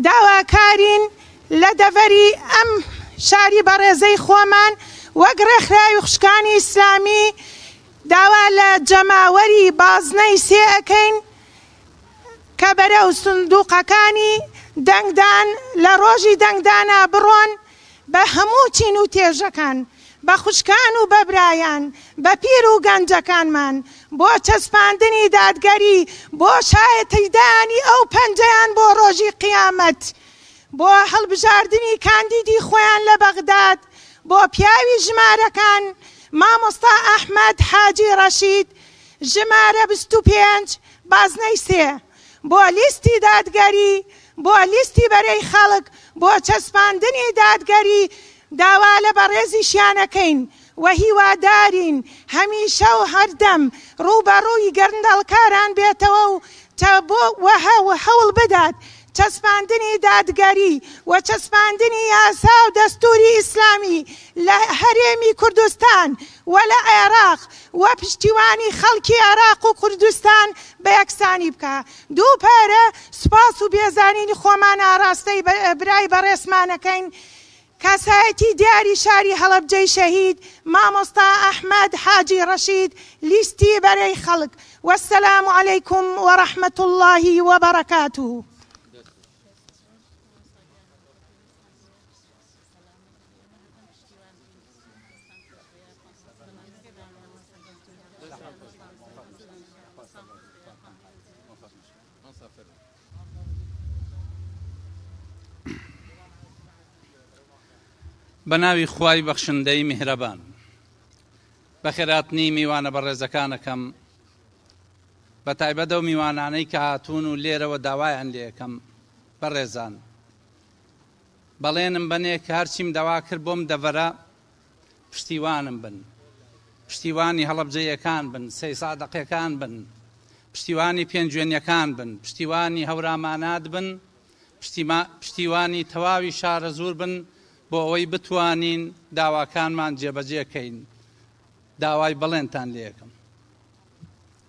S3: داواکارین لە دەڤەری ئەم شاری بەڕێزەی خۆمان وەک ڕێکخراوی خوشکانی ئیسلامی داوا لە جەماوەری بازنەی سێ ئەکەین کە بەرەو سندوقەکانی دەنگدان لە ڕۆژی دەنگدانا بڕۆن بە هەموو چین و تێژەکان، بە خوشکان و بە برایان، بە پیر و گەنجەکانمان، بۆ چەسپاندنی دادگەری، بۆ شایەتیدانی ئەو پەنجەیان بۆ ڕۆژی قیامەت، بۆ هەڵبژاردنی کاندیدی خۆیان لە بەغداد، بۆ پیاوی ژمارەکان، مامۆستا ئەحمەد حاجی ڕەشید، ژمارە 25، بازنەی سێ، بۆ لیستی دادگەری. بۆ لیستی بەرەی خەڵک بۆ چەسپاندنی دادگەری داوا لە بەڕێزیشیان ئەکەین و هیوادارین هەمیشە و هەردەم ڕووبەڕووی گەندەڵکاران بێتەوە و هەوڵ بدات چەسپاندنی دادگەری و چەسپاندنی یاسا و دەستووری ئیسلامی لە هەرێمی کوردستان و لە عێراق و پشتیوانی خەڵکی عێراق و کوردستان بە یەکسانی بکا. دووپارە سوپاس و پێزانینی خۆمان ئاراستەی برای بەڕێزمان ئەکەین کەسایەتی دیاری شاری هەڵەبجەی شەهید مامۆستا ئەحمەد حاجی ڕەشید لیستی بەرەی خەڵک والسلام علیکم ورحمة اللە وبرکاته.
S18: بە ناوی خوای بەخشندەی میهرەبان. بەخێرهاتنی میوانە بەڕێزەکانەکەم، بە تایبەت ئەو میوانانەی کە هاتوون و لێرەوە داوایان لێ ئەکەم بەڕێزان بەڵێنم بەنێ کە هەرچیم داوا کرد بۆم دەڤەرە پشتیوانم بن، پشتیوانی هەڵەبجەیەکان بن، سەیسادەقەکان بن، پشتیوانی پێنجوێنیەکان بن، پشتیوانی هەورامانات بن، پشتیوانی تەواوی شارەزوور بن بۆ ئەوەی بتوانین داواکانمان جێبەجێ کەین. داوای بەڵێنتان لێ ئەکەم.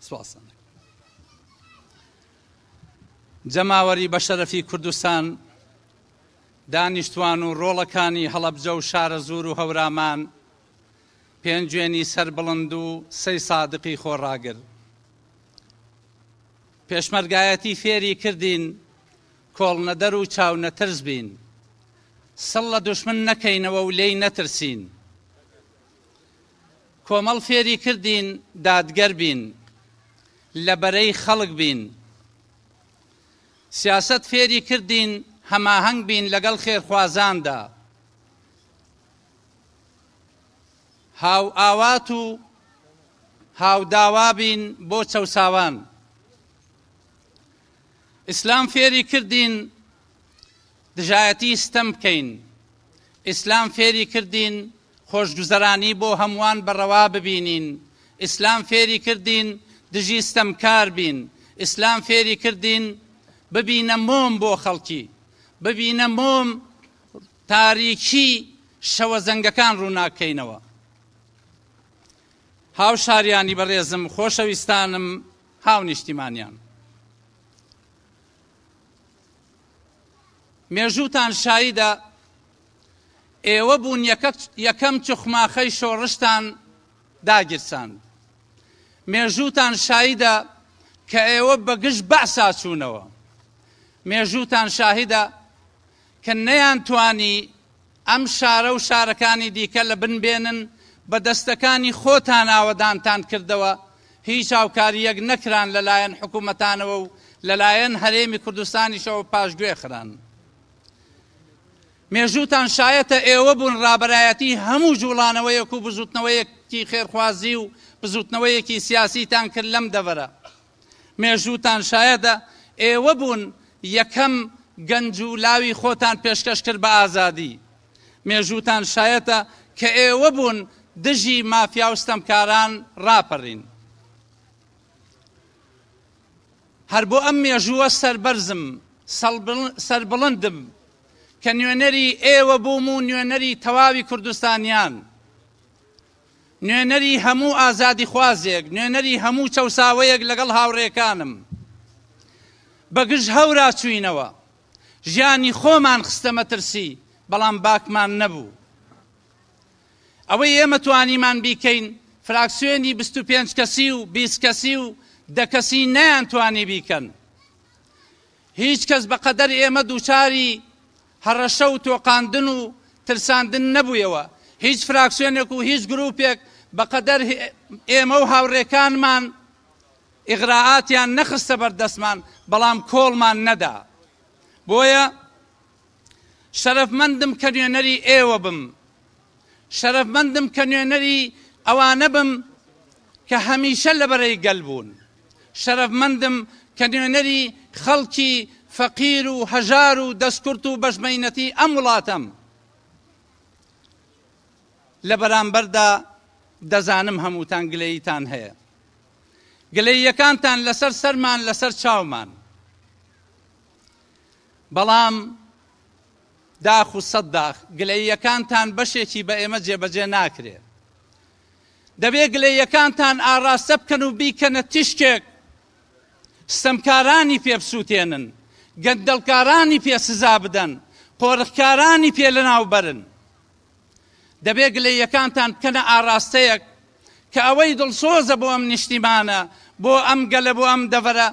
S18: سپاستان دەکەم. جەماوەری بەشەرەفی کوردستان، دانیشتوان و ڕۆڵەکانی هەڵەبجە و شارەزوور و هەورامان، پێنجوێنی سەربڵند و سەی سادقی خۆڕاگر. پێشمەرگایەتی فێری کردین کۆڵنەدەر و چاونەترس بین، سڵ لە دوشمن نەکەینەوە و لێی نەترسین. کۆمەڵ فێری کردین دادگەر بین، لە بەرەی خەڵک بین. سیاسەت فێری کردین هەماهەنگ بین لەگەڵ خێرخوازاندا. هاوئاوات و هاوداوا بین بۆ چەوساوان. ئیسلام فێری کردین دژایەتی ستەم بکەین. ئیسلام فێری کردین خۆشگوزەرانی بۆ هەمووان بە ڕەوا ببینین. ئیسلام فێری کردین دژی ستەمکار بین. ئیسلام فێری کردین ببینە مۆم بۆ خەڵکی. ببینە مۆم تاریکی شەوەزەنگەکان ڕووناک کەینەوە. هاوشاریانی بەڕێزم، خۆشەویستانم، هاونیشتیمانیان. مێژووتان شایدە، ئێوە بوون یەکەم چوخماخەی شۆڕشتان داگیرساند. مێژووتان شایدە کە ئێوە بە گژ بەعسا چوونەوە. مێژووتان شاهیدە کە نەیانتوانی ئەم شارە و شارەکانی دیکە لە بن بێنن، بە دەستەکانی خۆتان ئاوەدانتان کردەوە، هیچ هاوکارییەک نەکران لە لایەن حکوومەتانەوە و لە لایەن هەرێمی کوردستانیشەوە پاشگوێ خران. مێژووتان شایەتە ئێوە بوون ڕابەرایەتی هەموو جووڵانەوەیەک و بزووتنەوەیەکی خێرخوازی و بزووتنەوەیەکی سیاسیتان کرد لەم دەڤەرە. مێژووتان شایەدە ئێوە بوون یەکەم گەنج و لاوی خۆتان پێشکەش کرد بە ئازادی. مێژووتان شایەتە کە ئێوە بوون دژی مافیا و ستەمکاران ڕاپەرین. هەر بۆ ئەم مێژووە سەربەرزم، سەربڵندم کە نوێنەری ئێوە بووم و نوێنەری تەواوی کوردستانیان. نوێنەری هەموو ئازادیخوازێک، نوێنەری هەموو چەوساوەیەک لەگەڵ هاوڕێکانم بە گژ هەورا چووینەوە. ژیانی خۆمان خستە مەترسی، بەڵام باکمان نەبوو. ئەوەی ئێمە توانیمان بیکەین، فراکسیۆنی 25 کەسی و 20 کەسی و دە کەسی نەیانتوانی بیکەن. هیچ کەس بەقەدەر ئێمە دووچاری هەڕەشە و تۆقاندن و ترساندن نەبوویەوە، هیچ فراکسیۆنێک و هیچ گروپێک بەقەدەر ئێمە و هاوڕێکانمان ئیغرائاتیان نەخستە بەردەستمان، بەڵام کۆڵمان نەدا. بۆیە شەرەفمەندم کە نوێنەری ئێوە بم، شەرەفمەندم کە نوێنەری ئەوانە بم کە هەمیشە لە بەرەی گەل بوون. شەرەفمەندم کە نوێنەری خەڵکی فەقیر و هەژار و دەستکورت و بەشمەینەتی ئەم وڵاتەم. لە بەرامبەردا دەزانم هەمووتان گلەییتان هەیە. گلەییەکانتان لەسەر سەرمان لەسەر چاومان. بەڵام داخ و سەد داخ گلەییەکانتان بەشێکی بە ئێمە جێبەجێ ناکرێ. دەبێ گلەییەکانتان ئاڕاستە بکەن و بیکەنە تیشکێک ستەمکارانی پێ بسووتێنن، گەندەڵکارانی پێ سزا بدەن، قۆرخکارانی پێ لەناو بەرن. دەبێ گلەییەکانتان بکەنە ئاڕاستەیەک کە ئەوەی دڵسۆزە بۆ ئەم نیشتیمانە، بۆ ئەم گەلە، بۆ ئەم دەڤەرە،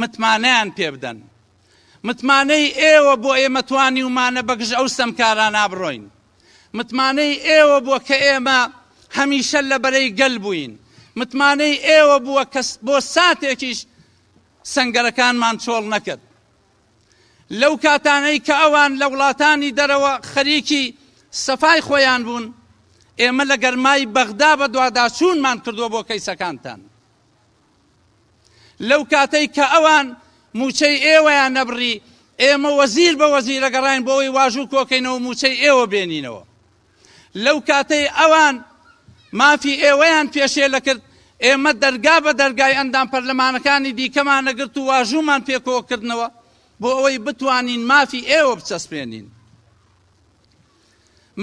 S18: متمانەیان پێ بدەن. متمانەی ئێوە بۆ ئێمە توانیومانە بەگژ ئەو ستەمکارانە بڕۆین. متمانەی ئێوە بووە کە ئێمە هەمیشە لە بەرەی گەل بووین. متمانەی ئێوە بووە کە بۆ ساتێکیش سەنگەرەکانمان چۆڵ نەکرد. لەو کاتانەی کە ئەوان لە وڵاتانی دەرەوە خەریکی سەفای خۆیان بوون، ئێمە لە گەرمای بەغدا بەدواداچوونمان کردووە بۆ کەیسەکانتان. لەو کاتەی کە ئەوان مووچەی ئێوەیان نەبڕی، ئێمە وەزیر بە وەزیرە گەڕاین بۆ ئەوەی واژوو کۆکەینەوە و مووچەی ئێوە بێنینەوە. لەو کاتەی ئەوان مافی ئێوەیان پێشێلە کرد، ئێمە دەرگا بە دەرگای ئەندام پەرلەمانەکانی دیکەمان نەگرت و واژوومان پێ کۆکردنەوە بۆ ئەوەی بتوانین مافی ئێوە بچەسپێنین.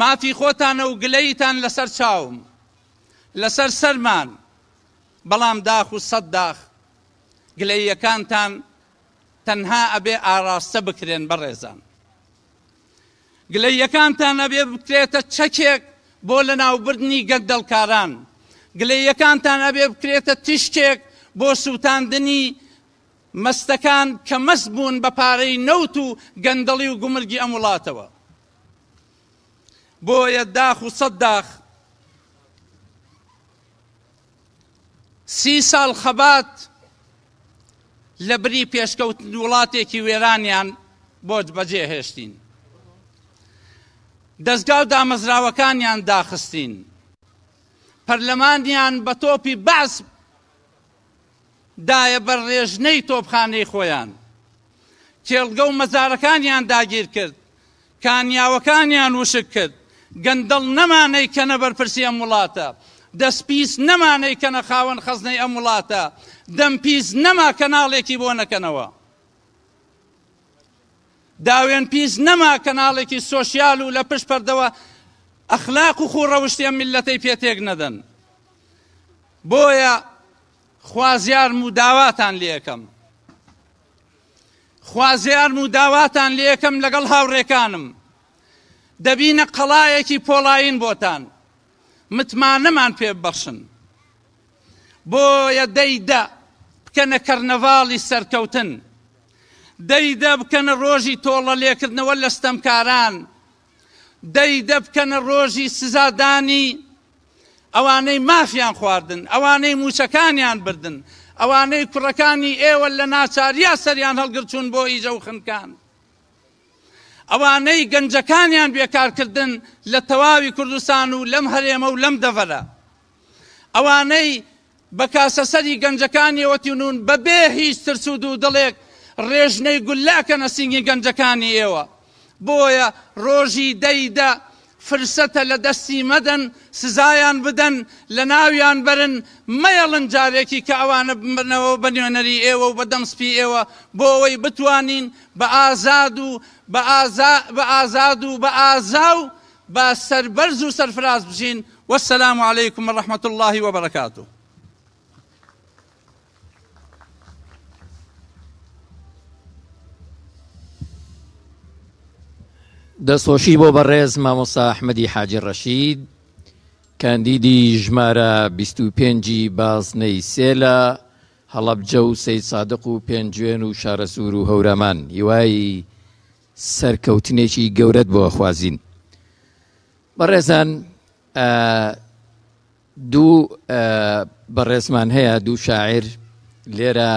S18: مافی خۆتانە و گلەییتان لەسەر چاوم، لەسەر سەرمان. بەڵام داخ و سەد داخ گلەییەکانتان تەنها ئەبێ ئاراستە بکرێن بەڕێزان. گلەییەکانتان ئەبێ بکرێتە چەکێک بۆ لەناوبردنی گەندەڵکاران. گلەییەکانتان ئەبێ بکرێتە تیشکێک بۆ سووتاندنی مەستەکان کە مەست بوون بە پارەی نەوت و گەندەڵی و گومرگی ئەم وڵاتەوە. بۆیە داخ و سەد داخ سی ساڵ خەبات لە بری پێشکەوتن وڵاتێکی وێرانیان بۆ بەجێ هێشتین. دەزگا و دامەزراوەکانیان داخستین. پەرلەمانیان بە تۆپی بەعس دایە بەر ڕێژنەی تۆپخانەی خۆیان. کێڵگە و مەزارەکانیان داگیر کرد. کانیاوەکانیان وشک کرد. گەندەڵ نەما نەیکەنە بەرپرسی ئەم وڵاتە. دەست پیس نەما نەیکەنە خاوەن خەزنەی ئەم وڵاتە. دەم پیس نەما کەناڵێکی بۆ نەکەنەوە. داوێن پیس نەما کەناڵێکی سۆشیال و لە پشت پەردەوە ئەخلاق و خوو ڕەوشتی ئەم میللەتەی پێ تێک نەدەن. بۆیە خوازیارم و داواتان لێکەم. خوازیارم و داواتان لێکەم لەگەڵ هاوڕێکانم دەبینە قەڵایەکی پۆڵایین بۆتان متمانەمان پێ ببەخشن بۆیە دەی دە بکەنە کەرنەڤاڵی سەرکەوتن دەی دە بکەنە ڕۆژی تۆڵە لێکردنەوە لە ستەمکاران دەی دە بکەنە ڕۆژی سزادانی ئەوانەی مافیان خواردن، ئەوانەی مووچەکانیان بردن، ئەوانەی کوڕەکانی ئێوە لە ناچاریا سەریان هەڵگرت چوون بۆ ئیجە و خنکان، ئەوانەی گەنجەکانیان بێکار کردن لە تەواوی کوردستان و لەم هەرێمە و لەم دەڤەرە، ئەوانەی بە کاسەسەری گەنجەکانیەوە تینوون بەبێ هیچ ترس و دوودڵێک ڕێژنەی گوللە ئەکەنە سینگی گەنجەکانی ئێوە. بۆیە ڕۆژی دەی دە فرسەتە لە دەستی مەدەن سزایان بدەن لەناویان بەرن مەیەڵن جارێکی کە ئەوانە ببنەوە بە نوێنەری ئێوە و بە دەم سپی ئێوە بۆ ئەوەی بتوانین بە ئازاد و بە ئازا بە ئازاد و بە ئازا و بە سەربەرز و سەرفراز بژین والسلام علیکم ورحمة اللە وبرکاته.
S17: دەستخۆشی بۆ بەڕێز مامۆستا ئەحمەدی حاجی ڕەشید کاندیدی ژمارە 25 ی بازنەی سێ لە هەڵەبجە و سەیدسادق و پێنجوێن و شارەزوور و هەورامان هیوای سەرکەوتنێکی گەورەت بۆ ئەخوازین بەڕێزان دوو بەڕێزمان هەیە دوو شاعر لێرە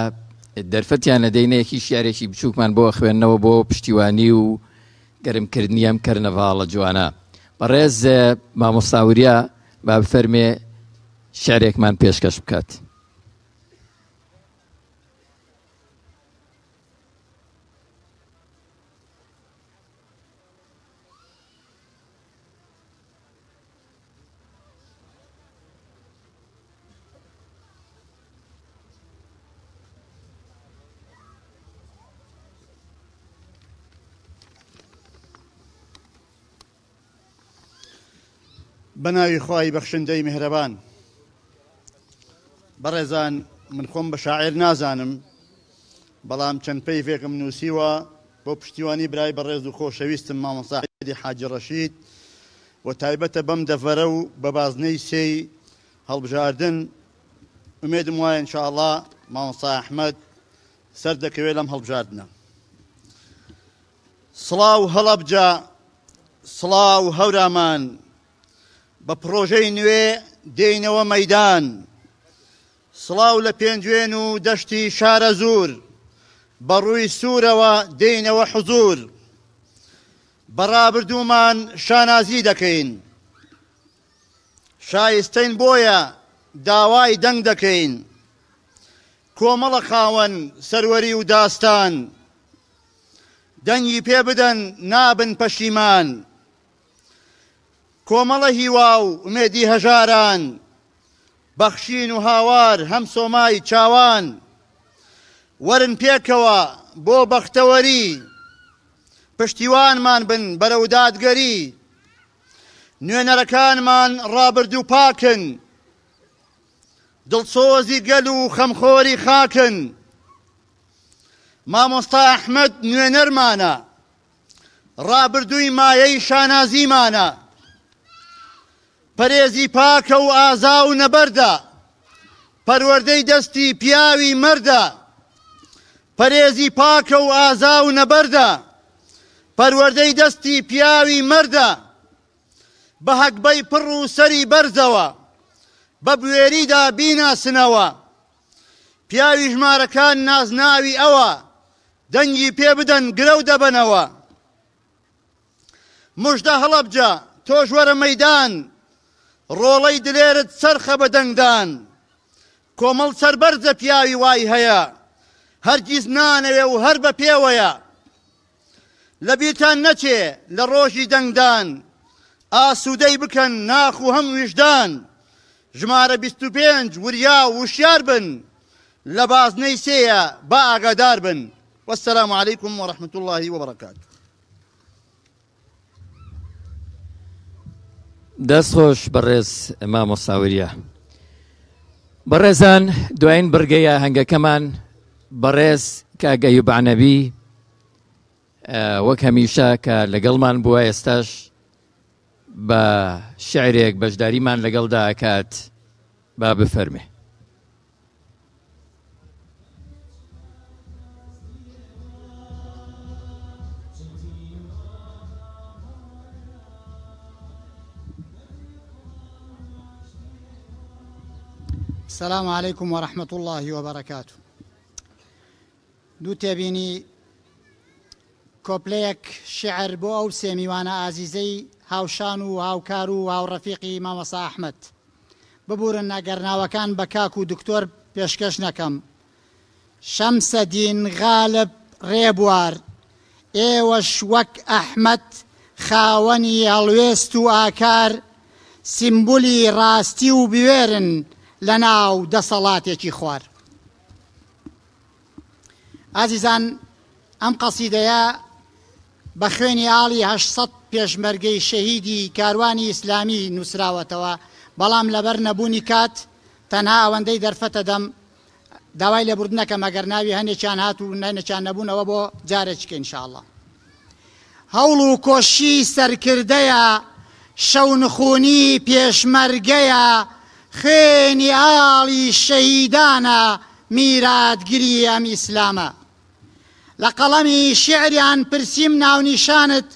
S17: دەرفەتیان لە دەینەیەکی شارێکی بچووکمان بۆ خوێندنەوە بۆ پشتیوانی و گەرمکردنی ئەم کەرنەڤاڵە جوانە بەڕێز مامۆستاوریا با بفەرمێ شعرێکمان پێشکەش بکات.
S7: بە ناوی خوای بەخشندەی میهرەبان. بەڕێزان من خۆم بە شاعیر نازانم بەڵام چەند پەیڤێکم نووسیوە بۆ پشتیوانی برای بەڕێز و خۆشەویستم مامۆستا ئەحمەدی حاجی ڕەشید و تایبەتە بەم دەڤەرە و بە بازنەی سێی هەڵبژاردن ئومێدم وایە ان شاء اللە مامۆستا ئەحمەد سەردەکەوێت لەم هەڵبژاردنە. سڵاو هەڵەبجە، سڵاو هەورامان، بە پڕۆژەی نوێ دێینەوە مەیدان. سڵاو لە پێنجوێن و دەشتی شارەزوور، بە ڕووی سوورەوە دێینەوە حزوور. بە ڕابردوومان شانازی دەکەین، شایستەین بۆیە داوای دەنگ دەکەین. کۆمەڵە خاوەن سەروەری و داستان، دەنگی پێ بدەن نابن پەشیمان. کۆمەڵە هیوا و ئومێدی هەژاران، بەخشین و هاوار هەم سۆمای چاوان. وەرن پێکەوە بۆ بەختەوەری، پشتیوانمان بن بەرەو دادگەری. نوێنەرەکانمان ڕابردوو پاکن، دڵسۆزی گەل و خەمخۆری خاکن. مامۆستا ئەحمەد نوێنەرمانە، ڕابردووی مایەی شانازیمانە. پەرێزی پاکە و ئازا و نەبەردە، پەروەردەی دەستی پیاوی مەردە. پەرێزی پاکە و ئازا و نەبەردە، پەروەردەی دەستی پیاوی مەردە. بە هەگبەی پڕ و سەری بەرزەوە، بە بوێریدا بیناسنەوە. پیاوی ژمارەکان نازناوی ئەوە، دەنگی پێ بدەن گرەو دەبەنەوە. مژدە هەڵەبجە تۆش وەرە مەیدان، ڕۆڵەی دلێرت سەرخە بە دەنگدان. کۆمەڵ سەربەرزە پیاوی وای هەیە، هەرگیز نانەوێ و هەر بە پێوەیە. لەبیرتان نەچێ لە ڕۆژی دەنگدان، ئاسوودەی بکەن ناخ و هەم ویژدان. ژمارە 25 وریا و وشیار بن، لە بازنەی سێیە با ئاگادار بن. والسلام علیکم ورحمة اللە وبرکاته.
S17: دەست خۆش بەڕێز مامۆستا وریا. بەڕێزان دوایین بڕگەی ئاهەنگەکەمان بەڕێز کاک ئەیوب عەنەبی وەک هەمیشە کە لەگەڵمان بووە ئێستاش بە شعرێک بەشداریمان لەگەڵدا ئەکات با بفەرمێ.
S2: السلام علیکم ورحمة الله وبرکاته. دوو تێبینی کۆپلەیەک شیعر بۆ ئەو سێ میوانە ئازیزەی هاوشان و هاوکار و هاوڕەفیقی مامۆستا ئەحمەد. ببورن ئەگەر ناوەکان بە کاک و دکتۆر پێشکەش نەکەم. شەمسەدین غالب ڕێبوار، ئێوەش وەک ئەحمەد خاوەنی هەڵوێست و ئاکار، سیمبولی ڕاستی و بوێرن لەناو دەسەڵاتێکی خوار. ئازیزان ئەم قەسیدەیە بە خوێنی ئاڵی 800 پێشمەرگەی شەهیدی کاروانی ئیسلامی نووسراوەتەوە، بەڵام لەبەر نەبوونی کات تەنها ئەوەندەی دەرفەتە دەم، داوای لێبوردن ئەکەم ئەگەر ناوی هەنێکیان هات و هەنێکیان نەبوون ئەوە بۆ جارێکیکە ان شاء اللە. هەوڵ و کۆششی سەرکردەیە، شەونخونی پێشمەرگەیە، خوێنی ئاڵی شەهیدانە میراتگری ئەم ئیسلامە. لە قەڵەمی شیعریان پرسیم ناونیشانت،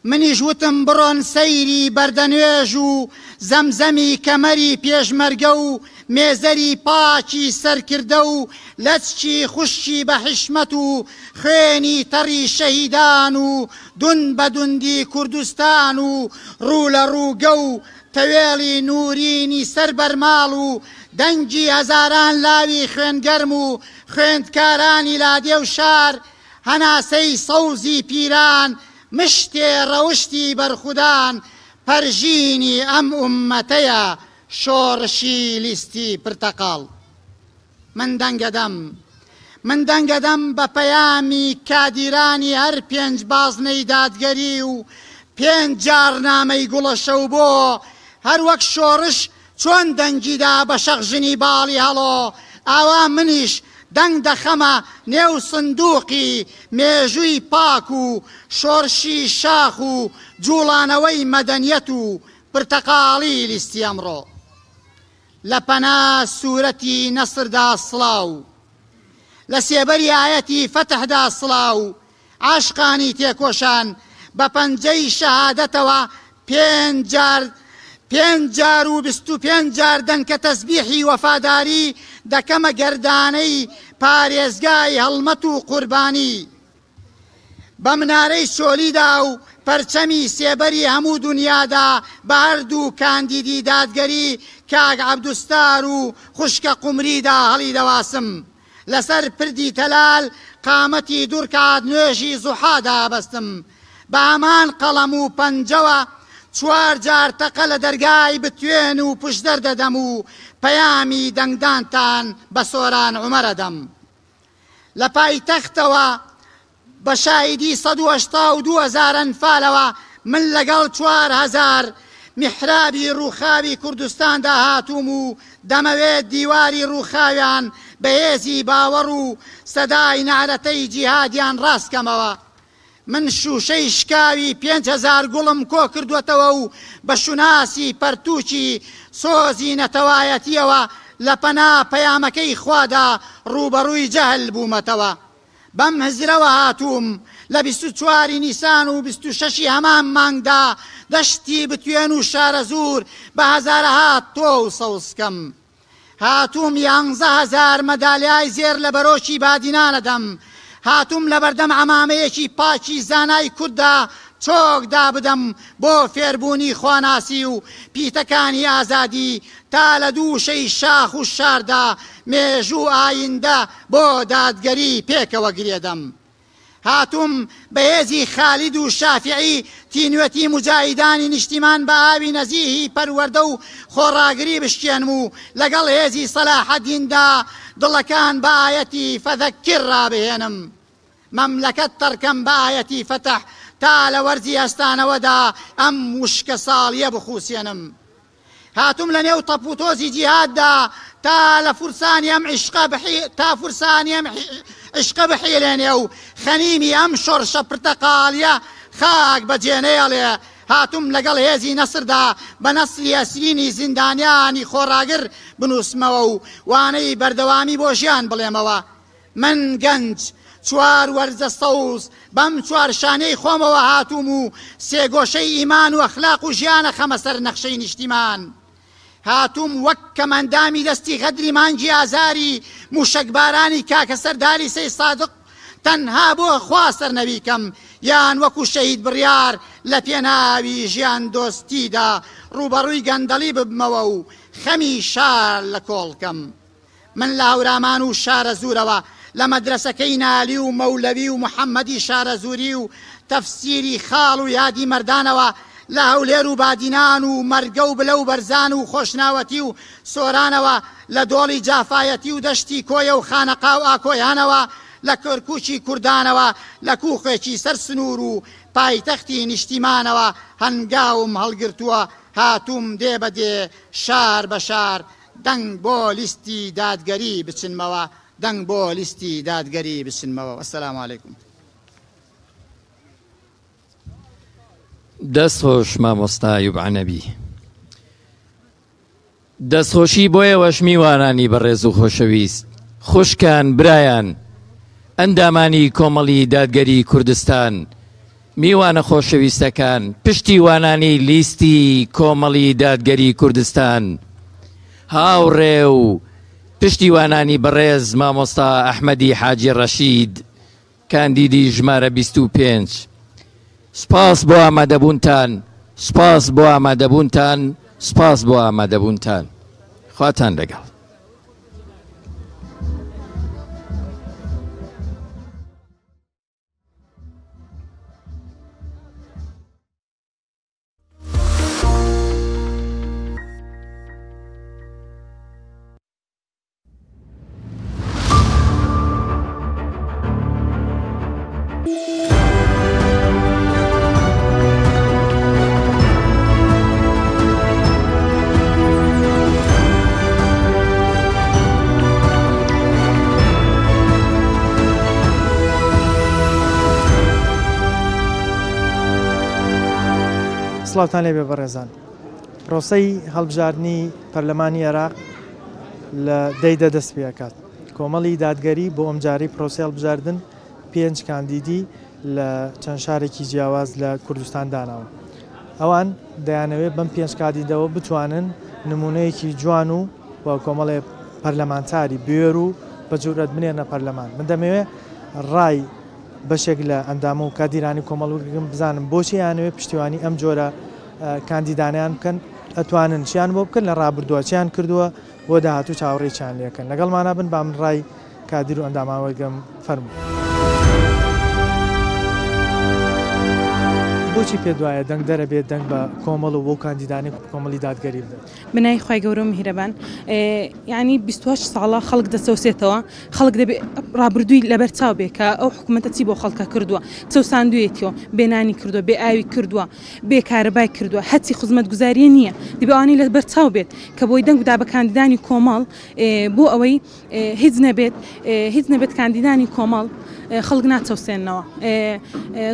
S2: منیش وتم بڕۆن سەیری بەردەنوێژ و زەمزەمی کەمەری پێشمەرگە و مێزەری پاکی سەرکردە و لەچکی خوشکی بە حیشمەت و خوێنی تەڕی شەهیدان و دوند بە دوندی کوردستان و ڕوو لە ڕووگە و تەوێڵی نوورینی سەر بەرماڵ و دەنگی هەزاران لاوی خوێنگەرم و خوێندکارانی لادێ و شار هەناسەی سەوزی پیران مشتێ ڕەوشتی بەرخودان پەرژینی ئەم ئوممەتەیە شۆڕشی لیستی پرتەقاڵ. من دەنگەدەم من دەنگەدەم بە پەیامی کادیرانی هەر پێنج بازنەی دادگەری و پێنج جاڕنامەی گوڵەشەوبۆ. هەر وەک شۆڕش چۆن دەنگی دا بە شەقژنی باڵی هەڵۆ، ئاوا منیش دەنگ دەخەمە نێو سندووقی مێژووی پاک و شۆرشی شاخ و جووڵانەوەی مەدەنیەت و پرتەقاڵی لیستی ئەمڕۆ. لە پەنا سوورەتی نەسردا سڵاو. لە سێبەری ئایەتی فەتحدا سڵاو. عاشقانی تێکۆشان بە پەنجەی شەهادەتەوە پێنج جار پێنج جار و 25 جار دەنکە تەسبیحی وەفاداری دەکەمە گەردانەی پارێزگای هەڵمەت و قوربانی بە منارەی چۆلیدا و پەرچەمی سێبەری هەموو دونیادا بە هەردوو کاندیدی دادگەری کاک عەبدولستار و خوشکە قومریدا هەڵیدەواسم. لەسەر پردی تەلال قامەتی دوورکات نوێژی زوحا دابەستم بە هەمان قەڵەم و پەنجەوە چوار جار تەقە لە دەرگای بتوێن و پشدەر دەدەم و پەیامی دەنگدانتان بە سۆران عومەر ئەدەم لە پایتەختەوە بە شاهیدی 182 هەزار ئەنفالەوە من لەگەڵ 4000 میحرابی ڕووخاوی کوردستاندا هاتووم و دەمەوێت دیواری ڕووخاویان بە هێزی باوەڕ و سەدای نەعرەتەی جیهادیان ڕاست کەمەوە. من شووشەی شکاوی 5000 گوڵم کۆ کردووەتەوە و بە شوناسی پەرتووکی سۆزی نەتەوایەتییەوە لە پەنا پەیامەکەی خوادا ڕووبەڕووی جەهل بوومەتەوە. بەم هزرەوە هاتووم لە 24 ی نیسان و 26 ی هەمان مانگدا دەشتی بتوێن و شارەزوور بە هەزارەها تۆو سەوز کەم. هاتووم یانزە هەزار مەدالیای زێر لە بەرۆکی بادینان ئەدەم. هاتووم لەبەردەم عەمامەیەکی پاکی زانای کورددا چۆک دابدەم بۆ فێربوونی خواناسی و پیتەکانی ئازادی تا لە دووشەی شاخ و شاردا مێژوو و ئایندە بۆ دادگەری پێکەوە گرێدەم. هاتووم بە هێزی خالید و شافیعی تینوێتی موجاهیدانی نیشتیمان بە ئاوی نەزیهی پەروەردە و خۆڕاگری بشکێنم و لەگەڵ هێزی سەلاحەدیندا دڵەکان بە ئایەتی فذکر ڕابهێنم. مەملەکەت تەڕکەم بە ئایەتی فەتح تا لە وەرزی هەستانەوەدا ئەم وشکە ساڵیە بخوسێنم. هاتووم لە نێو تەپ و تۆزی جیهاددا تا لە فورسانی ئەم عیشقە تا فورسانی ئەم عیشقە بحیلێنێ و خەنیمی ئەم شۆڕشە پرتەقاڵیە خاک بە جێ نەیەڵێ. هاتووم لەگەڵ هێزی نەسردا بە نەسلی ئەسرینی زیندانیانی خۆڕاگر بنووسمەوە و وانەی بەردەوامی بۆ ژیان بڵێمەوە. من گەنج، چوار وەرزە سەوز، بەم چوار شانەی خۆمەوە هاتووم و سێگۆشەی ئیمان و ئەخلاق و ژیان ئەخەمە سەر نەخشەی نیشتیمان. هاتووم وەک کەمئەندامی دەستی غەدری مانگی ئازاری مووشەکبارانی کاکە سەرداری سەی سادق تەنها بۆ خوا سەرنەوی کەم یان وەکو شەهید بڕیار لە پێناوی ژیان دۆستیدا ڕووبەڕووی گەندەڵی ببمەوە و خەمی شار لە کۆڵ کەم. من لە هەورامان و شارەزوورەوە، لە مەدرەسەکەی نالی و مەولەوی و محەمەدی شارەزووری و تەفسیری خاڵ و یادی مەردانەوە، لە هەولێر و بادینان و مەرگە و بلە و بەرزان و خۆشناوەتی و سۆرانەوە، لە دۆڵی جافایەتی و دەشتی کۆیە و خانەقا و ئاکۆیانەوە، لە کەرکووکی کوردانەوە، لە کووخێکی سەر سنوور و پایتەختی نیشتیمانەوە هەنگاوم هەڵگرتووە، هاتووم دێ بە دێ، شار بە شار، دەنگ بۆ لیستی دادگەری بچنمەوە دەنگ بۆ لیستی دادگەری بچنمەوە والسلام علیکم.
S17: دەست خۆش مامۆستا ئەیوب عەنەبی. دەستخۆشی بۆ ئێوەش میوانانی بەڕێز و خۆشەویست، خوشکان، برایان، ئەندامانی کۆمەڵی دادگەری کوردستان، میوانە خۆشەویستەکان، پشتیوانانی لیستی کۆمەڵی دادگەری کوردستان، هاوڕێ و پشتیوانانی بەڕێز مامۆستا ئەحمەدی حاجی ڕەشید، کاندیدی ژمارە 25. سپاس بۆ ئامادەبوونتان، سپاس بۆ ئامادەبوونتان، سپاس بۆ ئامادەبوونتان. خواتان لەگەڵ.
S4: سڵاوتان لێبێ بەڕێزان. پرۆسەی هەڵبژاردنی پەرلەمانی عێراق لە دەیدە دەست پێکات. کۆمەڵی دادگەری بۆ ئەمجارەی پرۆسەی هەڵبژاردن پێنج کاندیدی لە چەند شارێکی جیاواز لە کوردستان داناوە. ئەوان دەیانەوێت بەم پێنج کاندیدەوە بتوانن نمونەیەکی جوان و و کۆمەڵێ پەرلەمانتاری بوێر و بە جورئەت بنێرنە پەرلەمان. من دەمەوێت ڕای بەشێک لە ئەندام و کادیرانی کۆمەڵ وەرگرم بزانم بۆچی ئەیانەوێت پشتیوانی ئەم جۆرە کاندیدانەیان بکەن، ئەتوانن چیان بۆ بکەن، لە ڕابردووە چیان کردووە، بۆ داهاتوو چاوەڕێی چیان لێکەن. لەگەڵمانا بن با من ڕای کادیر و ئەندامان وەرگرم فەرموو. بۆچی پێت وایە دەنگدەر ئەبێت دەنگ بە کۆمەڵ و بەو کاندیدانەی کۆمەڵی دادگەری بدات؟
S22: بەناوی خوای گەورە و میهرەبان یانی 28 ساڵە خەڵک دەچەوسێتەوە خەڵک دەبێ ڕابردووی لەبەر چاو بێ کە ئەو حکوومەتە چی بۆ خەڵکە کردووە چەوساندوویەتیەوە بێنانی کردووە بێ ئاوی کردووە بێ کارەبای کردووە هەرچی خزمەتگوزاریە نییە دەبێ ئەوانەی لەبەر چاو بێت کە بۆی دەنگ بدا بە کاندیدانی کۆمەڵ بۆ ئەوەی هیچ نەبێت هیچ نەبێت کاندیدانی کۆمەڵ خەڵک ناچەوسێنەوە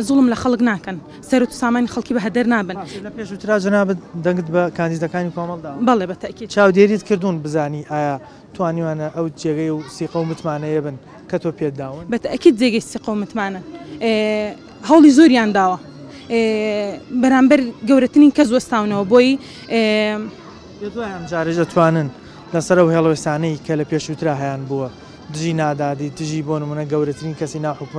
S22: زوڵم لە خەڵک ناکەن سەروەت و سامانی خەڵکی بە هەدەر نابن.
S4: باشە لە پێشووترا جەنابت دەنگت بە کاندیدەکانی کۆمەڵ داوە؟
S22: بەڵێ بە تەئکید.
S4: چاودێریت کردوون بزانی ئایا توانیوانە ئەو جێگەی و سیقە و متمانەیە بن کە تۆ پێت داون؟
S22: بە تەئکید جێگەی سیقە و متمانەن. هەوڵی زۆریان داوە بەرامبەر گەورەترین کەس وەستاونەوە بۆی.
S4: لە دوای ئەم جارەش دەتوانن لەسەر ئەو هەڵوێستانەی کە لە پێشووترا هەیان بووە دژی نادادی، دژی بۆ نموونە گەورەترین کەسی ناو حکومەت.